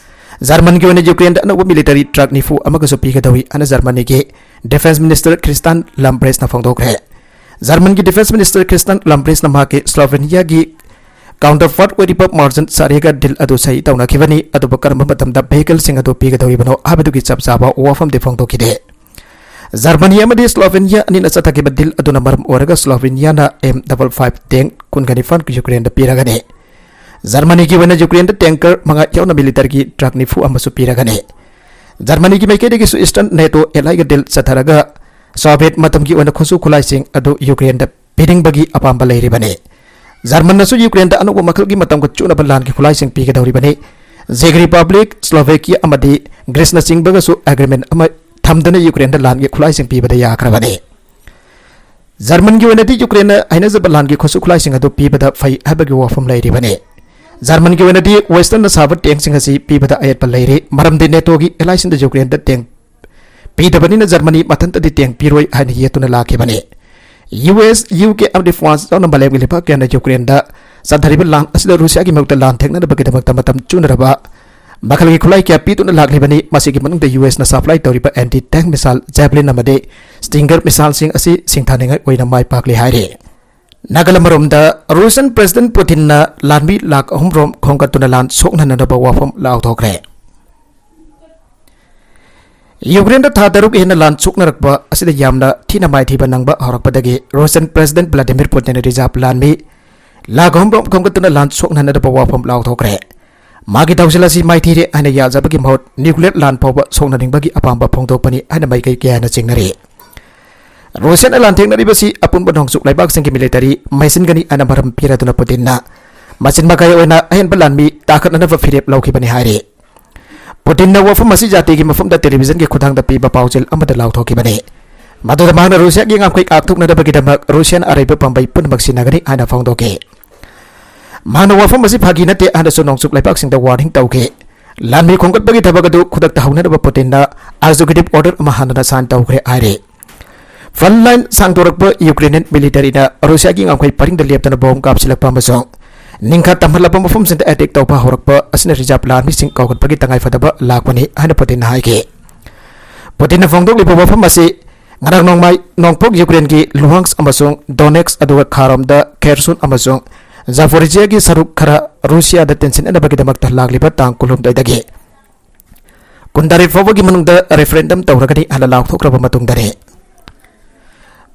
ꯖꯔꯃꯟꯒꯤ ꯑꯣꯏꯅ ꯌꯨꯀ꯭ꯔꯦꯟꯗ ꯑꯅꯧꯕ ꯃꯤꯂꯤꯇꯔꯤ ꯇ꯭ꯔꯛ ꯅꯤꯐꯨ ꯑꯃꯒꯁꯨ ꯄꯤꯒꯗꯧꯔꯤ ꯍꯥꯏꯅ ꯖꯔꯃꯅꯤꯒꯤ ꯗꯤꯐꯦꯟꯁ ꯃꯤꯅꯤꯁꯇꯔ ꯈ꯭ꯔꯤꯁꯇꯥꯟ ꯂꯝꯕ꯭ꯔꯦꯁꯅ ꯐꯣꯡꯗꯣꯛꯈ꯭ꯔꯦ꯫ ꯖꯔꯃꯟꯒꯤ ꯗꯤꯐꯦꯟꯁ ꯃꯤꯅꯤꯁꯇꯔ ꯈ꯭ꯔꯤꯁꯇꯥꯟ ꯂꯝꯕ꯭ꯔꯦꯁꯅ ꯃꯍꯥꯛꯀꯤ ꯁ꯭ꯂꯣꯚꯦꯅꯤꯌꯥꯒꯤ ꯀꯥꯎꯟꯇꯔꯄꯥꯔꯠ ꯑꯣꯏꯔꯤꯕ ꯃꯥꯔꯖꯟ ꯁꯥꯔꯦꯒ ꯗꯤꯜ ꯑꯗꯨ ꯁꯍꯤ ꯇꯧꯅꯈꯤꯕꯅꯤ, ꯑꯗꯨꯕꯨ ꯀꯔꯝꯕ ꯃꯇꯝꯗ ꯚꯦꯍꯤꯀꯜꯁꯤꯡ ꯑꯗꯨ ꯄꯤꯒꯗꯧꯔꯤꯕꯅꯣ ꯍꯥꯏꯕꯗꯨꯒꯤ ꯆꯞ ꯆꯥꯕ ꯋꯥꯐꯝꯗꯤ ꯐꯣꯡꯗꯣꯛꯈꯤꯗꯦ꯫ ꯖꯔꯃꯅꯤ ꯑꯃꯗꯤ ꯁ꯭ꯂꯣꯚꯦꯅꯤꯌꯥ ꯑꯅꯤꯅ ꯆꯠꯊꯈꯤꯕ ꯗꯤꯜ ꯑꯗꯨꯅ ꯃꯔꯝ ꯑꯣꯏꯔꯒ ꯁ꯭ꯂꯣꯚꯦꯅꯤꯌꯥꯅ ꯑꯦꯝ ꯗꯕꯜ ꯐꯥꯏꯚ ꯇꯦꯡ ꯀꯨꯟꯒ ꯅꯤꯄꯥꯟ ꯌꯨꯀ꯭ꯔꯦꯟꯗ ꯄꯤꯔꯒꯅꯤ꯫ ꯖꯔꯃꯅꯤꯒꯤ ꯑꯣꯏꯅ ꯌꯨꯀ꯭ꯔꯦꯟꯗ ꯇꯦꯡꯀꯔ ꯃꯉꯥ ꯌꯥꯎꯅ ꯃꯤꯂꯤꯇꯔꯒꯤ ꯇ꯭ꯔꯛ ꯅꯤꯐꯨ ꯑꯃꯁꯨ ꯄꯤꯔꯒꯅꯤ꯫ ꯖꯔꯃꯅꯤꯒꯤ ꯃꯥꯏꯀꯩꯗꯒꯤꯁꯨ ꯏꯁꯇꯔꯟ ꯅꯦꯇꯣ ꯑꯦꯂꯥꯏꯒ ꯗꯤꯜ ꯆꯠꯊꯔꯒ ꯁꯣꯚꯤꯌꯦꯠ ꯃꯇꯝꯒꯤ ꯑꯣꯏꯅ ꯈꯨꯠꯁꯨ ꯈꯨꯠꯂꯥꯏꯁꯤꯡ ꯑꯗꯨ ꯌꯨꯀ꯭ꯔꯦꯟꯗ ꯄꯤꯅꯤꯡꯕꯒꯤ ꯑꯄꯥꯝꯕ ꯂꯩꯔꯤꯕꯅꯤ꯫ ꯖꯔꯃꯟꯅꯁꯨ ꯌꯨꯀ꯭ꯔꯦꯟꯗ ꯑꯅꯧꯕ ꯃꯈꯜꯒꯤ ꯃꯇꯝꯒ ꯆꯨꯅꯕ ꯂꯥꯟꯒꯤ ꯈꯨꯠꯂꯥꯏꯁꯤꯡ ꯄꯤꯒꯗꯧꯔꯤꯕꯅꯤ꯫ ꯖꯦꯛ ꯔꯤꯄꯕ꯭ꯂꯤꯛ, ꯁ꯭ꯂꯣꯚꯦꯀꯤꯌꯥ ꯑꯃꯗꯤ ꯒ꯭ꯔꯤꯁꯅꯆꯤꯡꯕꯒꯁꯨ ꯑꯦꯒ꯭ꯔꯤꯃꯦꯟ ꯑꯃ ꯊꯝꯗꯨꯅ ꯌꯨꯀ꯭ꯔꯦꯟꯗ ꯂꯥꯟꯒꯤ ꯈꯨꯠꯂꯥꯏꯁꯤꯡ ꯄꯤꯕꯗ ꯌꯥꯈ꯭ꯔꯕꯅꯤ꯫ ꯖꯔꯃꯟꯒꯤ ꯑꯣꯏꯅꯗꯤ ꯌꯨꯀ꯭ꯔꯦꯟꯅ ꯍꯥꯏꯅꯖꯕ ꯂꯥꯟꯒꯤ ꯈꯨꯠꯁꯨ ꯈꯨꯠꯂꯥꯏꯁꯤꯡ ꯑꯗꯨ ꯄꯤꯕꯗ ꯐꯩ ꯍꯥꯏꯕꯒꯤ ꯋꯥꯐꯝ ꯂꯩꯔꯤꯕꯅꯤ꯫ ꯖꯔꯃꯟꯒꯤ ꯑꯣꯏꯅꯗꯤ ꯋꯦꯁꯇꯔꯟꯅ ꯁꯥꯕ ꯇꯦꯡꯁꯤꯡ ꯑꯁꯤ ꯄꯤꯕꯗ ꯑꯌꯦꯠꯄ ꯂꯩꯔꯤ, ꯃꯔꯝꯗꯤ ꯅꯦꯇꯣꯒꯤ ꯑꯦꯂꯥꯏꯁꯤꯡꯗ ꯌꯨꯀ꯭ꯔꯦꯟꯗ ꯇꯦꯡ ꯄꯤꯗꯕꯅꯤꯅ ꯖꯔꯃꯅꯤ ꯃꯊꯟꯇꯗꯤ ꯇꯦꯡ ꯄꯤꯔꯣꯏ ꯍꯥꯏꯅ ꯌꯦꯠꯇꯨꯅ ꯂꯥꯛꯈꯤꯕꯅꯤ꯫ ꯌꯨ ꯑꯦꯁ, ꯌꯨ ꯀꯦ ꯑꯃꯗꯤ ꯐ꯭ꯔꯥꯟꯁ ꯌꯥꯎꯅ ꯃꯥꯂꯦꯝꯒꯤ ꯂꯩꯕꯥꯛ ꯀꯌꯥꯅ ꯌꯨꯀ꯭ꯔꯦꯟꯗ ꯆꯠꯊꯔꯤꯕ ꯂꯥꯟ ꯑꯁꯤꯗ ꯔꯨꯁꯤꯌꯥꯒꯤ ꯃꯥꯌꯣꯛꯇ ꯂꯥꯟ ꯊꯦꯡꯅꯅꯕꯒꯤꯗꯃꯛꯇ ꯃꯇꯝ ꯆꯨꯅꯔꯕ ꯃꯈꯜꯒꯤ ꯈꯨꯠꯂꯥꯏ ꯀꯌꯥ ꯄꯤꯗꯨꯅ ꯂꯥꯛꯂꯤꯕꯅꯤ꯫ ꯃꯁꯤꯒꯤ ꯃꯅꯨꯡꯗ ꯌꯨ ꯑꯦꯁꯅ ꯁꯄ꯭ꯂꯥꯏ ꯇꯧꯔꯤꯕ ꯑꯦꯟꯇꯤ ꯇꯦꯡ ꯃꯤꯁꯥꯏꯜ ꯖꯦꯚꯂꯤꯟ ꯑꯃꯗꯤ ꯁ꯭ꯇꯤꯡꯒꯔ ꯃꯤꯁꯥꯏꯜꯁꯤꯡ ꯑꯁꯤ ꯁꯤꯡꯊꯥꯅꯤꯡꯉꯥꯏ ꯑꯣꯏꯅ ꯃꯥꯏ ꯄꯥꯛꯂꯤ ꯍꯥꯏꯔꯤ꯫ ꯅꯥꯒꯥꯂꯦꯟ ꯃꯔꯣꯝꯗ ꯔꯨꯁꯤꯌꯟ ꯄ꯭ꯔꯦꯁꯤꯗꯦꯟꯠ ꯄꯨꯇꯤꯟꯅ ꯂꯥꯟꯃꯤ ꯂꯥꯈ ꯑꯍꯨꯝ ꯔꯣꯝ ꯈꯣꯝꯒꯠꯇꯨꯅ ꯂꯥꯟ ꯁꯣꯛꯅꯅꯕ ꯋꯥꯐꯝ ꯂꯥꯎꯊꯣꯛꯈ꯭ꯔꯦ꯫ ꯌꯨꯀ꯭ꯔꯦꯟꯗ ꯊꯥ ꯇꯔꯨꯛ ꯍꯦꯟꯅ ꯂꯥꯟ ꯁꯣꯛꯅꯔꯛꯄ ꯑꯁꯤꯗ ꯌꯥꯝꯅ ꯊꯤꯅ ꯃꯥꯏꯊꯤꯕ ꯅꯪꯕ ꯍꯧꯔꯛꯄꯗꯒꯤ ꯔꯨꯁꯤꯌꯟ ꯄ꯭ꯔꯦꯁꯤꯗꯦꯟꯠ ꯚ꯭ꯂꯥꯗꯤꯃꯤꯔ ꯄꯨꯇꯤꯟꯅ ꯔꯤꯖꯥꯕ ꯂꯥꯟꯃꯤ ꯂꯥꯈ ꯑꯍꯨꯝ ꯔꯣꯝ ꯈꯣꯝꯒꯠꯇꯨꯅ ꯂꯥꯟ ꯁꯣꯛꯅꯅꯕ ꯋꯥꯐꯝ ꯂꯥꯎꯊꯣꯛꯈ꯭ꯔꯦ꯫ ꯃꯥꯒꯤ ꯊꯧꯁꯤꯜ ꯑꯁꯤ ꯃꯥꯏꯊꯤꯔꯦ ꯍꯥꯏꯅ ꯌꯥꯖꯕꯒꯤ ꯃꯍꯨꯠ ꯅ꯭ꯌꯨꯀ꯭ꯂꯤꯌꯔ ꯂꯥꯟ ꯐꯥꯎꯕ ꯁꯣꯛꯅꯅꯤꯡꯕꯒꯤ ꯑꯄꯥꯝꯕ ꯐꯣꯡꯗꯣꯛꯄꯅꯤ ꯍꯥꯏꯅ ꯃꯥꯏꯀꯩ ꯀꯌꯥꯅ ꯆꯤꯡꯅꯔꯤ꯫ ꯔꯨꯁꯤꯌꯥꯅ ꯂꯥꯟꯊꯦꯡꯅꯔꯤꯕꯁꯤ ꯑꯄꯨꯟꯕ ꯅꯣꯡꯆꯨꯞ ꯂꯩꯕꯥꯛꯁꯤꯡꯒꯤ ꯃꯤꯂꯤꯇꯔꯤ ꯃꯩꯁꯤꯟꯒꯅꯤ ꯍꯥꯏꯅ ꯃꯔꯝ ꯄꯤꯔꯗꯨꯅ ꯄꯨꯇꯤꯟꯅ ꯃꯆꯤꯟ ꯃꯀꯥꯏ ꯑꯣꯏꯅ ꯑꯍꯦꯟꯕ ꯂꯥꯟꯃꯤ ꯇꯥꯈꯠꯅꯅꯕ ꯐꯤꯔꯦꯞ ꯂꯧꯈꯤꯕꯅꯤ ꯍꯥꯏꯔꯤ꯫ ꯄꯨꯇꯤꯟꯅ ꯋꯥꯐꯝ ꯑꯁꯤ ꯖꯥꯇꯤꯒꯤ ꯃꯐꯝꯗ ꯇꯦꯂꯤꯚꯤꯖꯟꯒꯤ ꯈꯨꯠꯊꯥꯡꯗ ꯄꯤꯕ ꯄꯥꯎꯖꯦꯜ ꯑꯃꯗ ꯂꯥꯎꯊꯣꯛꯈꯤꯕꯅꯤ꯫ ꯃꯗꯨꯗ ꯃꯍꯥꯛꯅ ꯔꯨꯁꯤꯌꯥꯒꯤ ꯉꯝꯈꯩ ꯉꯥꯛꯊꯣꯛꯅꯅꯕꯒꯤꯗꯃꯛ ꯔꯨꯁꯤꯌꯥꯟ ꯑꯔꯩꯕ ꯄꯥꯝꯕꯩ ꯄꯨꯝꯅꯃꯛ ꯁꯤꯟꯅꯒꯅꯤ ꯍꯥꯏꯅ ꯐꯣꯡꯗꯣꯛꯈꯤ꯫ ꯃꯍꯥꯛꯅ ꯋꯥꯐꯝ ꯑꯁꯤ ꯐꯥꯒꯤ ꯅꯠꯇꯦ ꯍꯥꯏꯅꯁꯨ ꯅꯣꯡꯆꯨꯞ ꯂꯩꯕꯥꯛꯁꯤꯡꯗ ꯋꯥꯔꯅꯤꯡ ꯇꯧꯈꯤ꯫ ꯂꯥꯟꯃꯤ ꯈꯣꯝꯒꯠꯄꯒꯤ ꯊꯕꯛ ꯑꯗꯨ ꯈꯨꯗꯛꯇ ꯍꯧꯅꯅꯕ ꯄꯨꯇꯤꯟꯅ ꯑꯦꯛꯖꯤꯀ꯭ꯌꯨꯇꯤꯚ ꯑꯣꯔꯗꯔ ꯑꯃ ꯍꯥꯟꯅꯅ ꯁꯥꯏꯟ ꯇꯧꯈ꯭ꯔꯦ ꯍꯥꯏꯔꯤ꯫ ꯐ꯭ꯔꯟꯠ ꯂꯥꯏꯟ ꯁꯥꯡꯗꯣꯔꯛꯄ ꯌꯨꯀ꯭ꯔꯦꯅꯤꯌꯟ ꯃꯤꯂꯤꯇꯔꯤꯅ ꯔꯨꯁꯤꯌꯥꯒꯤ ꯉꯝꯈꯩ ꯄꯔꯤꯡꯗ ꯂꯦꯞꯇꯅ ꯕꯣꯝ ꯀꯥꯞꯁꯤꯜꯂꯛꯄ ꯑꯃꯁꯨꯡ ꯅꯤꯡꯈꯥ ꯇꯝꯍꯜꯂꯕ ꯃꯐꯝꯁꯤꯡꯗ ꯑꯦꯇꯦꯛ ꯇꯧꯕ ꯍꯧꯔꯛꯄ ꯑꯁꯤꯅ ꯔꯤꯖꯥꯕ ꯂꯥꯟꯃꯤꯁꯤꯡ ꯀꯧꯈꯠꯄꯒꯤ ꯇꯉꯥꯏꯐꯗꯕ ꯂꯥꯛꯄꯅꯤ ꯍꯥꯏꯅ ꯄꯨꯇꯤꯟꯅ ꯍꯥꯏꯈꯤ꯫ ꯄꯨꯇꯤꯟꯅ ꯐꯣꯡꯗꯣꯛꯂꯤꯕ ꯋꯥꯐꯝ ꯑꯁꯤ ꯉꯔꯥꯡ ꯅꯣꯡꯃꯥꯏ ꯅꯣꯡꯄꯣꯛ ꯌꯨꯀ꯭ꯔꯦꯟꯒꯤ ꯂꯨꯍꯥꯟꯁ꯭ꯛ ꯑꯃꯁꯨꯡ ꯗꯣꯅꯦꯠꯁ꯭ꯛ, ꯑꯗꯨꯒ ꯈꯥꯔꯣꯝꯗ ꯈꯦꯔꯁꯣꯟ ꯑꯃꯁꯨꯡ ꯖꯥꯄꯣꯔꯤꯖꯤꯌꯥꯒꯤ ꯁꯔꯨꯛ ꯈꯔ ꯔꯨꯁꯤꯌꯥꯗ ꯇꯤꯟꯁꯤꯟꯅꯅꯕꯒꯤꯗꯃꯛꯇ ꯂꯥꯛꯂꯤꯕ ꯇꯥꯡ ꯀꯨꯟꯍꯨꯝꯗꯣꯏꯗꯒꯤ ꯀꯨꯟꯇꯔꯦꯠ ꯐꯥꯎꯕꯒꯤ ꯃꯅꯨꯡꯗ ꯔꯦꯐꯔꯦꯟꯗꯝ ꯇꯧꯔꯒꯅꯤ ꯍꯥꯏꯅ ꯂꯥꯎꯊꯣꯛꯈ꯭ꯔꯕ ꯃꯇꯨꯡꯗꯅꯤ꯫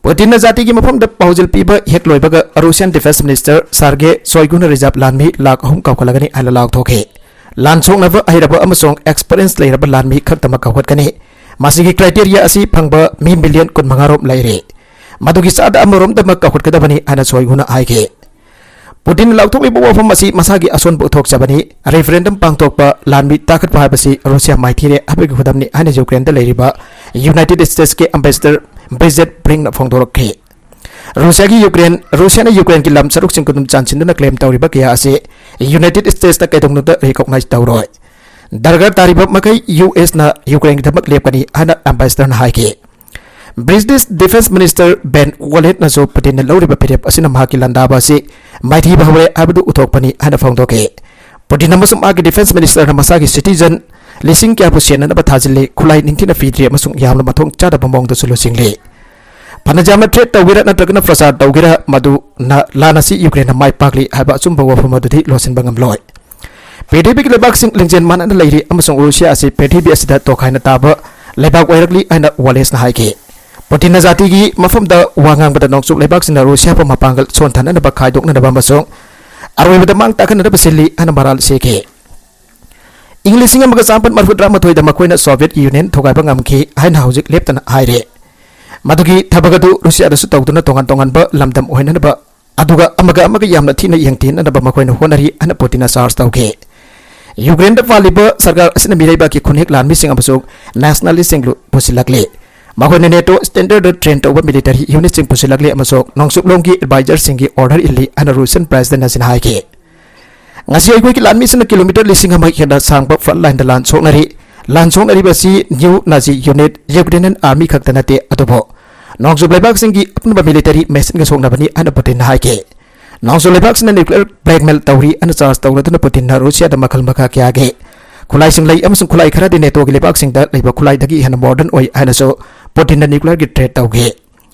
ꯄꯨꯇꯤꯟꯅ ꯖꯥꯇꯤꯒꯤ ꯃꯐꯝꯗ ꯄꯥꯎꯖꯦꯜ ꯄꯤꯕ ꯍꯦꯛ ꯂꯣꯏꯕꯒ ꯔꯨꯁꯤꯌꯥꯟ ꯗꯤꯐꯦꯟꯁ ꯃꯤꯅꯤꯁꯇꯔ ꯁꯥꯔꯒꯦ ꯁꯣꯏꯒꯨꯅ ꯔꯤꯖꯥꯕ ꯂꯥꯟꯃꯤ ꯂꯥꯈ ꯑꯍꯨꯝ ꯀꯧꯈꯠꯂꯒꯅꯤ ꯍꯥꯏꯅ ꯂꯥꯎꯊꯣꯛꯈꯤ꯫ ꯂꯥꯟ ꯁꯣꯛꯅꯕ ꯍꯩꯔꯕ ꯑꯃꯁꯨꯡ ꯑꯦꯛꯁꯄꯔꯤꯌꯦꯟꯁ ꯂꯩꯔꯕ ꯂꯥꯟꯃꯤ ꯈꯛꯇꯃꯛ ꯀꯧꯈꯠꯀꯅꯤ꯫ ꯃꯁꯤꯒꯤ criteria ꯑꯁꯤ ꯐꯪꯕ ꯃꯤ ꯃꯤꯂꯤꯌꯟ ꯀꯨꯟꯃꯉꯥ ꯔꯣꯝ ꯂꯩꯔꯦ꯫ ꯃꯗꯨꯒꯤ ꯆꯥꯗ ꯑꯃꯔꯣꯝꯗꯃꯛ ꯀꯥꯎꯈꯠꯀꯗꯕꯅꯤ ꯍꯥꯏꯅ ꯁꯣꯏꯒꯨꯅ ꯍꯥꯏꯈꯤ꯫ ꯄꯨꯇꯤꯟꯅ ꯂꯥꯎꯊꯣꯛꯂꯤꯕ ꯋꯥꯐꯝ ꯑꯁꯤ ꯃꯁꯥꯒꯤ ꯑꯁꯣꯟꯕ ꯎꯠꯊꯣꯛꯆꯕꯅꯤ꯫ Referendum ꯄꯥꯡꯊꯣꯛꯄ, ꯂꯥꯟꯃꯤ ꯇꯥꯈꯠꯄ ꯍꯥꯏꯕꯁꯤ ꯔꯨꯁꯤꯌꯥ ꯃꯥꯏꯊꯤꯔꯦ ꯍꯥꯏꯕꯒꯤ ꯈꯨꯗꯝꯅꯤ ꯍꯥꯏꯅ ꯌꯨꯀ꯭ꯔꯦꯟꯗ ꯂꯩꯔꯤꯕ United States ꯀꯤ ambassador ꯕ꯭ꯔꯤꯖꯦꯠ ꯕ꯭ꯔꯤꯡꯅ ꯐꯣꯡꯗꯣꯔꯛꯈꯤ꯫ ꯔꯨꯁꯤꯌꯥꯒꯤ ꯌꯨꯀ꯭ꯔꯦꯟ, ꯔꯨꯁꯤꯌꯥꯅ ꯌꯨꯀ꯭ꯔꯦꯟꯒꯤ ꯂꯝ ꯁꯔꯨꯛꯁꯤꯡ ꯈꯨꯗꯨꯝ ꯆꯥꯟꯁꯤꯟꯗꯨꯅ claim ꯇꯧꯔꯤꯕ ꯀꯌꯥ ꯑꯁꯤ United States ꯅ ꯀꯩꯗꯧꯅꯨꯡꯗ recognize ꯇꯧꯔꯣꯏ꯫ ꯗꯔꯀꯥꯔ ꯇꯥꯔꯤꯕ ꯃꯈꯩ ꯌꯨ ꯑꯦꯁꯅ ꯌꯨꯀ꯭ꯔꯦꯟꯒꯤꯗꯃꯛ ꯂꯦꯞꯀꯅꯤ ꯍꯥꯏꯅ ambassador ꯅ ꯍꯥꯏꯈꯤ꯫ British Defence Minister Ben Wallace ꯅꯁꯨ ꯄꯨꯇꯤꯟꯅ ꯂꯧꯔꯤꯕ ꯐꯤꯔꯦꯞ ꯑꯁꯤꯅ ꯃꯍꯥꯛꯀꯤ ꯂꯥꯟꯗꯥꯕ ꯑꯁꯤ ꯃꯥꯏꯊꯤꯕ ꯍꯧꯔꯦ ꯍꯥꯏꯕꯗꯨ ꯎꯠꯊꯣꯛꯄꯅꯤ ꯍꯥꯏꯅ ꯐꯣꯡꯗꯣꯛꯈꯤ꯫ ꯄꯨꯇꯤꯟ ꯑꯃꯁꯨꯡ ꯃꯍꯥꯛꯀꯤ defence minister ꯅ ꯃꯁꯥꯒꯤ citizen ꯂꯤꯁꯤꯡ ꯀꯌꯥꯕꯨ ꯁꯦꯟꯅꯅꯕ ꯊꯥꯖꯤꯜꯂꯤ, ꯈꯨꯠꯂꯥꯏ ꯅꯤꯡꯊꯤꯅ ꯄꯤꯗ꯭ꯔꯤ ꯑꯃꯁꯨꯡ ꯌꯥꯝꯅ ꯃꯊꯣꯡ ꯆꯥꯗꯕ ꯃꯑꯣꯡꯗꯁꯨ ꯂꯨꯆꯤꯡꯂꯤ꯫ ꯐꯅ ꯌꯥꯝꯅ threat ꯇꯧꯒꯦꯔꯥ ꯅꯠꯇ꯭ꯔꯒꯅ ꯄ꯭ꯔꯆꯥꯔ ꯇꯧꯒꯦꯔꯥ, ꯃꯗꯨꯅ ꯂꯥꯟ ꯑꯁꯤ ꯌꯨꯀ꯭ꯔꯦꯟꯅ ꯃꯥꯏ ꯄꯥꯛꯂꯤ ꯍꯥꯏꯕ ꯑꯆꯨꯝꯕ ꯋꯥꯐꯝ ꯑꯗꯨꯗꯤ ꯂꯣꯠꯁꯤꯟꯕ ꯉꯝꯂꯣꯏ꯫ ꯄ꯭ꯔꯤꯊꯤꯕꯤꯒꯤ ꯂꯩꯕꯥꯛꯁꯤꯡ ꯂꯤꯡꯖꯦꯜ ꯃꯥꯟꯅꯅ ꯂꯩꯔꯤ ꯑꯃꯁꯨꯡ ꯔꯨꯁꯤꯌꯥ ꯑꯁꯤ ꯄ꯭ꯔꯤꯊꯤꯕꯤ ꯑꯁꯤꯗ ꯇꯣꯈꯥꯏꯅ ꯇꯥꯕ ꯂꯩꯕꯥꯛ ꯑꯣꯏꯔꯛꯂꯤ ꯍꯥꯏꯅ ꯋꯥꯂꯦꯁꯅ ꯍꯥꯏꯈꯤ꯫ ꯄꯨꯇꯤꯟꯅ ꯖꯥꯇꯤꯒꯤ ꯃꯐꯝꯗ ꯋꯥ ꯉꯥꯡꯕꯗ ꯅꯣꯡꯆꯨꯞ ꯂꯩꯕꯥꯛꯁꯤꯡꯅ ꯔꯨꯁꯤꯌꯥꯕꯨ ꯃꯄꯥꯡꯒꯜ ꯁꯣꯟꯊꯅꯅꯕ, ꯈꯥꯏꯗꯣꯛꯅꯅꯕ ꯑꯃꯁꯨꯡ ꯑꯔꯣꯏꯕꯗ ꯃꯥꯡ ꯇꯥꯛꯍꯟꯅꯅꯕ ꯁꯤꯜꯂꯤ ꯍꯥꯏꯅ ꯃꯔꯥꯜ ꯁꯤꯈꯤ꯫ ꯏꯪ ꯂꯤꯁꯤꯡ ꯑꯃꯒ ꯆꯥꯃꯥꯄꯟ ꯃꯔꯤꯐꯨ ꯇꯔꯥꯃꯥꯊꯣꯏꯗ ꯃꯈꯣꯏꯅ ꯁꯣꯚꯤꯌꯦꯠ ꯌꯨꯅꯤꯌꯟ ꯊꯨꯒꯥꯏꯕ ꯉꯝꯈꯤ ꯍꯥꯏꯅ ꯍꯧꯖꯤꯛ ꯂꯦꯞꯇꯅ ꯍꯥꯏꯔꯤ꯫ ꯃꯗꯨꯒꯤ ꯊꯕꯛ ꯑꯗꯨ ꯔꯨꯁꯤꯌꯥꯗꯁꯨ ꯇꯧꯗꯨꯅ ꯇꯣꯉꯥꯟ ꯇꯣꯉꯥꯟꯕ ꯂꯝꯗꯝ ꯑꯣꯏꯅꯅꯕ, ꯑꯗꯨꯒ ꯑꯃꯒ ꯑꯃꯒ ꯌꯥꯝꯅ ꯊꯤꯅ ꯌꯦꯡꯊꯤꯅꯅꯕ ꯃꯈꯣꯏꯅ ꯍꯣꯠꯅꯔꯤ ꯍꯥꯏꯅ ꯄꯨꯇꯤꯟꯅ ꯆꯥꯔꯖ ꯇꯧꯈꯤ꯫ ꯌꯨꯀ꯭ꯔꯦꯟꯗ ꯄꯥꯜꯂꯤꯕ ꯁꯔꯀꯥꯔ ꯑꯁꯤꯅ ꯃꯤꯔꯩꯕꯥꯛꯀꯤ ꯈꯨꯟꯍꯦꯛ ꯂꯥꯟꯃꯤꯁꯤꯡ ꯑꯃꯁꯨꯡ ꯅꯦꯁꯅꯦꯂꯤꯁꯁꯤꯡꯕꯨ ꯄꯨꯁꯤꯜꯂꯛꯂꯤ꯫ ꯃꯈꯣꯏꯅ ꯅꯦꯇꯣ ꯁ꯭ꯇꯦꯟꯗꯔꯗ ꯇ꯭ꯔꯦꯟ ꯇꯧꯕ ꯃꯤꯂꯤꯇꯔꯤ ꯌꯨꯅꯤꯠꯁꯤꯡ ꯄꯨꯁꯤꯜꯂꯛꯂꯤ ꯑꯃꯁꯨꯡ ꯅꯣꯡꯆꯨꯞꯂꯣꯝꯒꯤ ꯑꯦꯗꯚꯥꯏꯖꯔꯁꯤꯡꯒꯤ ꯑꯣꯔꯗꯔ ꯏꯜꯂꯤ ꯍꯥꯏꯅ ꯔꯨꯁꯤꯌꯟ ꯄ꯭ꯔꯦꯁꯤꯗꯦꯟ ꯑꯁꯤꯅ ꯍꯥꯏꯈꯤ꯫ ꯉꯁꯤ ꯑꯩꯈꯣꯏꯒꯤ ꯂꯥꯟꯃꯤꯁꯤꯡꯅ ꯀꯤꯂꯣꯃꯤꯇꯔ ꯂꯤꯁꯤꯡ ꯑꯃ ꯍꯦꯟꯅ ꯁꯥꯡꯕ front line ꯗ ꯂꯥꯟ ꯁꯣꯛꯅꯔꯤ꯫ ꯂꯥꯟ ꯁꯣꯛꯅꯔꯤꯕ ꯑꯁꯤ ꯅ꯭ꯌꯨ ꯅꯥꯖꯤ ꯌꯨꯅꯤꯠ, ꯌꯨꯀ꯭ꯔꯦꯅꯤꯌꯟ ꯑꯥꯔꯃꯤ ꯈꯛꯇ ꯅꯠꯇꯦ, ꯑꯗꯨꯕꯨ ꯅꯣꯡꯆꯨꯞ ꯂꯩꯕꯥꯛꯁꯤꯡꯒꯤ ꯑꯄꯨꯟꯕ ꯃꯤꯂꯤꯇꯔꯤ ꯃꯦꯁꯤꯟꯒ ꯁꯣꯛꯅꯕꯅꯤ ꯍꯥꯏꯅ ꯄꯨꯇꯤꯟꯅ ꯍꯥꯏꯈꯤ꯫ ꯅꯣꯡꯆꯨꯞ ꯂꯩꯕꯥꯛꯁꯤꯡꯅ nuclear blackmail ꯇꯧꯔꯤ ꯍꯥꯏꯅ ꯆꯥꯔꯖ ꯇꯧꯔꯗꯨꯅ ꯄꯨꯇꯤꯟꯅ ꯔꯨꯁꯤꯌꯥꯗ ꯃꯈꯜ ꯃꯈꯥ ꯀꯌꯥꯒꯤ ꯈꯨꯠꯂꯥꯏꯁꯤꯡ ꯂꯩ ꯑꯃꯁꯨꯡ ꯈꯨꯠꯂꯥꯏ ꯈꯔꯗꯤ ꯅꯦꯇꯣꯒꯤ ꯂꯩꯕꯥꯛꯁꯤꯡꯗ ꯂꯩꯕ ꯈꯨꯠꯂꯥꯏꯗꯒꯤ ꯍꯦꯟꯅ modern ꯑꯣꯏ ꯍꯥꯏꯅꯁꯨ ꯄꯨꯇꯤꯟꯅ nuclear ꯒꯤ threat ꯇꯧꯈꯤ꯫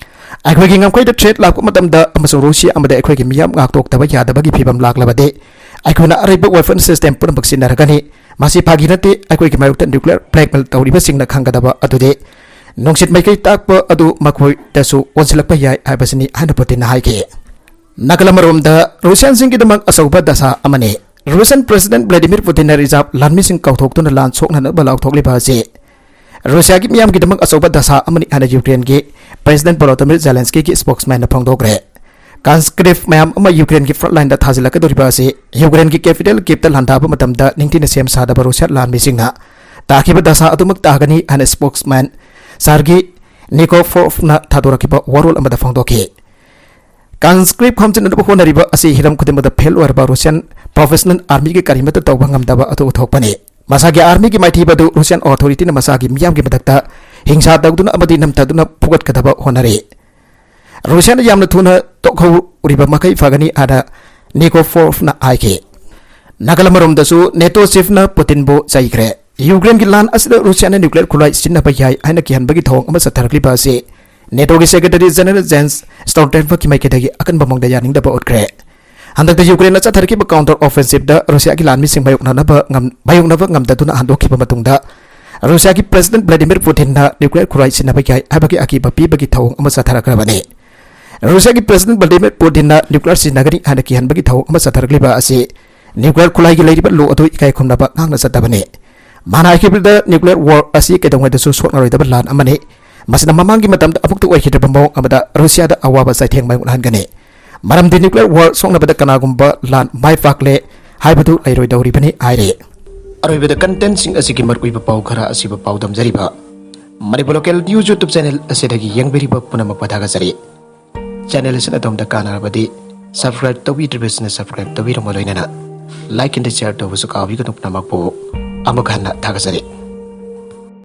ꯑꯩꯈꯣꯏꯒꯤ ꯉꯝꯈꯩꯗ threat ꯂꯥꯛꯄ ꯃꯇꯝꯗ ꯑꯃꯁꯨꯡ ꯔꯨꯁꯤꯌꯥ ꯑꯃꯗꯤ ꯑꯩꯈꯣꯏꯒꯤ ꯃꯤꯌꯥꯝ ꯉꯥꯛꯊꯣꯛꯇꯕ ꯌꯥꯗꯕꯒꯤ ꯐꯤꯚꯝ ꯂꯥꯛꯂꯕꯗꯤ, ꯑꯩꯈꯣꯏꯅ ꯑꯔꯩꯕ weapon system ꯄꯨꯝꯅꯃꯛ ꯁꯤꯖꯤꯟꯅꯔꯒꯅꯤ꯫ ꯃꯁꯤ ꯐꯥꯒꯤ ꯅꯠꯇꯦ꯫ ꯑꯩꯈꯣꯏꯒꯤ ꯃꯥꯌꯣꯛꯇ nuclear blackmail ꯇꯧꯔꯤꯕꯁꯤꯡꯅ ꯈꯪꯒꯗꯕ ꯑꯗꯨꯗꯤ ꯅꯨꯡꯁꯤꯠ ꯃꯥꯏꯀꯩ ꯇꯥꯛꯄ ꯑꯗꯨ ꯃꯈꯣꯏꯗꯁꯨ ꯑꯣꯟꯁꯤꯜꯂꯛꯄ ꯌꯥꯏ ꯍꯥꯏꯕꯁꯤꯅꯤ ꯍꯥꯏꯅ ꯄꯨꯇꯤꯟꯅ ꯍꯥꯏꯈꯤ꯫ ꯅꯥꯀꯜ ꯑꯃꯔꯣꯝꯗ, ꯔꯨꯁꯤꯌꯥꯟꯁꯤꯡꯒꯤꯗꯃꯛ ꯑꯆꯧꯕ ꯗꯁꯥ ꯑꯃꯅꯤ꯫ ꯔꯨꯁꯤꯌꯟ ꯄ꯭ꯔꯦꯁꯤꯗꯦꯟ ꯚ꯭ꯂꯥꯗꯤꯃꯤꯔ ꯄꯨꯇꯤꯟꯅ ꯔꯤꯖꯥꯕ ꯂꯥꯟꯃꯤꯁꯤꯡ ꯀꯥꯎꯊꯣꯛꯇꯨꯅ ꯂꯥꯟ ꯁꯣꯛꯅꯅꯕ ꯂꯥꯎꯊꯣꯛꯂꯤꯕ ꯑꯁꯤ ꯔꯨꯁꯤꯌꯥꯒꯤ ꯃꯤꯌꯥꯝꯒꯤꯗꯃꯛ ꯑꯆꯧꯕ ꯗꯁꯥ ꯑꯃꯅꯤ ꯍꯥꯏꯅ ꯌꯨꯀ꯭ꯔꯦꯟꯒꯤ ꯄ꯭ꯔꯦꯁꯤꯗꯦꯟꯠ ꯚꯣꯂꯣꯗꯤꯃꯤꯔ ꯖꯦꯂꯦꯟꯁꯀꯤꯒꯤ ꯁ꯭ꯄꯣꯛꯁꯃꯦꯟꯅ ꯐꯣꯡꯗꯣꯛꯈ꯭ꯔꯦ꯫ ꯀꯟꯁꯀ꯭ꯔꯤꯞ ꯃꯌꯥꯝ ꯑꯃ ꯌꯨꯀ꯭ꯔꯦꯟꯒꯤ ꯐ꯭ꯔꯟꯠ ꯂꯥꯏꯟꯗ ꯊꯥꯖꯤꯜꯂꯛꯀꯗꯧꯔꯤꯕ ꯑꯁꯤ ꯌꯨꯀ꯭ꯔꯦꯟꯒꯤ ꯀꯦꯄꯤꯇꯦꯜ ꯀꯤꯞꯇ ꯂꯥꯟꯗꯥꯕ ꯃꯇꯝꯗ ꯅꯤꯡꯊꯤꯅ ꯁꯦꯝ ꯁꯥꯗꯕ ꯔꯨꯁꯤꯌꯥ ꯂꯥꯟꯃꯤꯁꯤꯡꯅ ꯇꯥꯈꯤꯕ ꯗꯁꯥ ꯑꯗꯨꯃꯛ ꯇꯥꯒꯅꯤ ꯍꯥꯏꯅ ꯁ꯭ꯄꯣꯛꯁꯃꯦꯟ ꯁꯥꯔꯒꯤ ꯅꯤꯀꯣꯐꯣꯔꯐꯅ ꯊꯥꯗꯣꯔꯛꯈꯤꯕ ꯋꯥꯔꯣꯜ ꯑꯃꯗ ꯐꯣꯡꯗꯣꯛꯈꯤ꯫ ꯀꯟꯁꯀ꯭ꯔꯤꯞ ꯈꯣꯝꯖꯤꯟꯅꯅꯕ ꯍꯣꯠꯅꯔꯤꯕ ꯑꯁꯤ ꯍꯤꯔꯝ ꯈꯨꯗꯤꯡꯃꯛꯇ ꯐꯦꯜ ꯑꯣꯏꯔꯕ ꯔꯨꯁꯤꯌꯥꯟ ꯄ꯭ꯔꯣꯐꯦꯁꯅꯦꯜ ꯑꯥꯔꯃꯤꯒꯤ ꯀꯔꯤꯃꯠꯇ ꯇꯧꯕ ꯉꯝꯗꯕ ꯑꯗꯨ ꯎꯊꯣꯛꯄꯅꯤ꯫ ꯃꯁꯥꯒꯤ ꯑꯥꯔꯃꯤꯒꯤ ꯃꯥꯏꯊꯤꯕ ꯑꯗꯨ ꯔꯨꯁꯤꯌꯥꯟ ꯑꯣꯊꯣꯔꯤꯇꯤꯅ ꯃꯁꯥꯒꯤ ꯃꯤꯌꯥꯝꯒꯤ ꯃꯊꯛꯇ ꯍꯤꯡꯁꯥ ꯇꯧꯗꯨꯅ ꯑꯃꯗꯤ ꯅꯝꯊꯗꯨꯅ ꯐꯨꯒꯠꯀꯗꯕ ꯍꯣꯠꯅꯔꯤ꯫ ꯔꯨꯁꯤꯌꯥꯅ ꯌꯥꯝꯅ ꯊꯨꯅ ꯇꯣꯛꯍꯧꯔꯤꯕ ꯃꯈꯩ ꯐꯒꯅꯤ ꯍꯥꯏꯅ ꯅꯤꯀꯣꯐꯣꯔꯐꯅ ꯍꯥꯏꯈꯤ꯫ ꯅꯥꯀꯜ ꯑꯃꯔꯣꯝꯗꯁꯨ ꯅꯦꯇꯣ ꯆꯤꯐꯅ ꯄꯨꯇꯤꯟꯕꯨ ꯆꯩꯈ꯭ꯔꯦ꯫ ꯌꯨꯀ꯭ꯔꯦꯟꯒꯤ ꯂꯥꯟ ꯑꯁꯤꯗ ꯔꯨꯁꯤꯌꯥꯅ ꯅ꯭ꯌꯨꯀ꯭ꯂꯤꯌꯔ ꯈꯨꯠꯂꯥꯏ ꯁꯤꯖꯤꯟꯅꯕ ꯌꯥꯏ ꯍꯥꯏꯅ ꯀꯤꯍꯟꯕꯒꯤ ꯊꯧꯑꯣꯡ ꯑꯃ ꯆꯠꯊꯔꯛꯂꯤꯕ ꯑꯁꯤ ꯅꯦꯇꯣꯒꯤ ꯁꯦꯀ꯭ꯔꯦꯇꯔꯤ ꯖꯦꯅꯔꯦꯜ ꯖꯦꯟꯁ ꯁ꯭ꯇꯣꯜꯇꯦꯟꯕꯔꯒꯀꯤ ꯃꯥꯏꯀꯩꯗꯒꯤ ꯑꯀꯟꯕ ꯃꯑꯣꯡꯗ ꯌꯥꯅꯤꯡꯗꯕ ꯎꯠꯈ꯭ꯔꯦ꯫ ꯍꯟꯗꯛꯇ ꯌꯨꯀ꯭ꯔꯦꯟꯅ ꯆꯠꯊꯔꯛꯈꯤꯕ ꯀꯥꯎꯟꯇꯔ ꯑꯣꯐꯦꯟꯁꯤꯞꯇ ꯔꯨꯁꯤꯌꯥꯒꯤ ꯂꯥꯟꯃꯤꯁꯤꯡ ꯃꯥꯌꯣꯛꯅꯅꯕ ꯉꯝ-, ꯃꯥꯌꯣꯛꯅꯕ ꯉꯝꯗꯗꯨꯅ ꯍꯟꯗꯣꯛꯈꯤꯕ ꯃꯇꯨꯡꯗ ꯔꯨꯁꯤꯌꯥꯒꯤ ꯄ꯭ꯔꯦꯁꯤꯗꯦꯟꯠ ꯚ꯭ꯂꯥꯗꯤꯃꯤꯔ ꯄꯨꯇꯤꯟꯅ ꯅ꯭ꯌꯨꯀ꯭ꯂꯤꯌꯔ ꯈꯨꯠꯂꯥꯏ ꯁꯤꯖꯤꯟꯅꯕ ꯌꯥꯏ ꯍꯥꯏꯕꯒꯤ ꯑꯀꯤꯕ ꯄꯤꯕꯒꯤ ꯊꯧꯑꯣꯡ ꯑꯃ ꯆꯠꯊꯔꯛꯈ꯭ꯔꯕꯅꯤ꯫ ꯔꯨꯁꯤꯌꯥꯒꯤ ꯄ꯭ꯔꯦꯁꯤꯗꯦꯟꯠ ꯚ꯭ꯂꯥꯗꯤꯃꯤꯔ ꯄꯨꯇꯤꯟꯅ ꯅ꯭ꯌꯨꯀ꯭ꯂꯤꯌꯔ ꯁꯤꯖꯤꯟꯅꯒꯅꯤ ꯍꯥꯏꯅ ꯀꯤꯍꯟꯕꯒꯤ ꯊꯧꯑꯣꯡ ꯑꯃ ꯆꯠꯊꯔꯛꯂꯤꯕ ꯑꯁꯤ ꯅ꯭ꯌꯨꯀ꯭ꯂꯤꯌꯔ ꯈꯨꯠꯂꯥꯏꯒꯤ ꯂꯩꯔꯤꯕ ꯂꯣ ꯑꯗꯨ ꯏꯀꯥꯏ ꯈꯨꯝꯅꯕ ꯉꯥꯛꯅ ꯆꯠꯇꯕꯅꯤ꯫ ꯃꯥꯅ ꯍꯥꯏꯈꯤꯕꯗ ꯅ꯭ꯌꯨꯀ꯭ꯂꯤꯌꯔ ꯋꯥꯔ ꯑꯁꯤ ꯀꯩꯗꯧꯉꯩꯗꯁꯨ ꯁꯣꯛꯅꯔꯣꯏꯗꯕ ꯂꯥꯟ ꯑꯃꯅꯤ꯫ ꯃꯁꯤꯅ ꯃꯃꯥꯡꯒꯤ ꯃꯇꯝꯗ ꯑꯃꯨꯛꯇ ꯑꯣꯏꯈꯤꯗ꯭ꯔꯤꯕ ꯃꯑꯣꯡ ꯑꯃꯗ ꯔꯨꯁꯤꯌꯥꯗ ꯑꯋꯥꯕ ꯆꯩꯊꯦꯡ ꯃꯥꯌꯣꯛꯅꯍꯟꯒꯅꯤ꯫ ꯃꯔꯝꯗꯤ ꯅ꯭ꯌꯨꯀ꯭ꯂꯤꯌꯔ ꯋꯥꯔ ꯁꯣꯛꯅꯕꯗ ꯀꯅꯥꯒꯨꯝꯕ ꯂꯥꯟ ꯃꯥꯏ ꯄꯥꯛꯂꯦ ꯍꯥꯏꯕꯗꯨ ꯂꯩꯔꯣꯏꯗꯧꯔꯤꯕꯅꯤ ꯍꯥꯏꯔꯤ꯫ ꯑꯔꯣꯏꯕꯗ ꯀꯟꯇꯦꯟꯠꯁꯤꯡ ꯑꯁꯤꯒꯤ ꯃꯔꯨꯑꯣꯏꯕ ꯄꯥꯎ ꯈꯔ ꯑꯁꯤꯕꯨ ꯄꯥꯎꯗꯝꯖꯔꯤꯕ Manipur local news YouTube channel ꯑꯁꯤꯗꯒꯤ ꯌꯦꯡꯕꯤꯔꯤꯕ ꯄꯨꯝꯅꯃꯛꯄꯨ ꯊꯥꯒꯠꯆꯔꯤ꯫ ꯆꯦꯅꯦꯜ ꯑꯁꯤꯅ ꯑꯗꯣꯝꯗ ꯀꯥꯟꯅꯔꯕꯗꯤ ꯁꯕꯁꯀ꯭ꯔꯥꯏꯕ ꯇꯧꯕꯤꯗ꯭ꯔꯤꯕꯁꯤꯡꯅ ꯁꯕꯁꯀ꯭ꯔꯥꯏꯕ ꯇꯧꯕꯤꯔꯝꯃ ꯂꯣꯏꯅꯅ ꯂꯥꯏꯛ ꯑꯦꯟ ꯁꯤꯌꯔ ꯇꯧꯕꯁꯨ ꯀꯥꯎꯕꯤꯒꯅꯨ꯫ ꯄꯨꯝꯅꯃꯛꯄꯨ ꯑꯃꯨꯛ ꯍꯟꯅ ꯊꯥꯒꯠꯆꯔꯤ꯫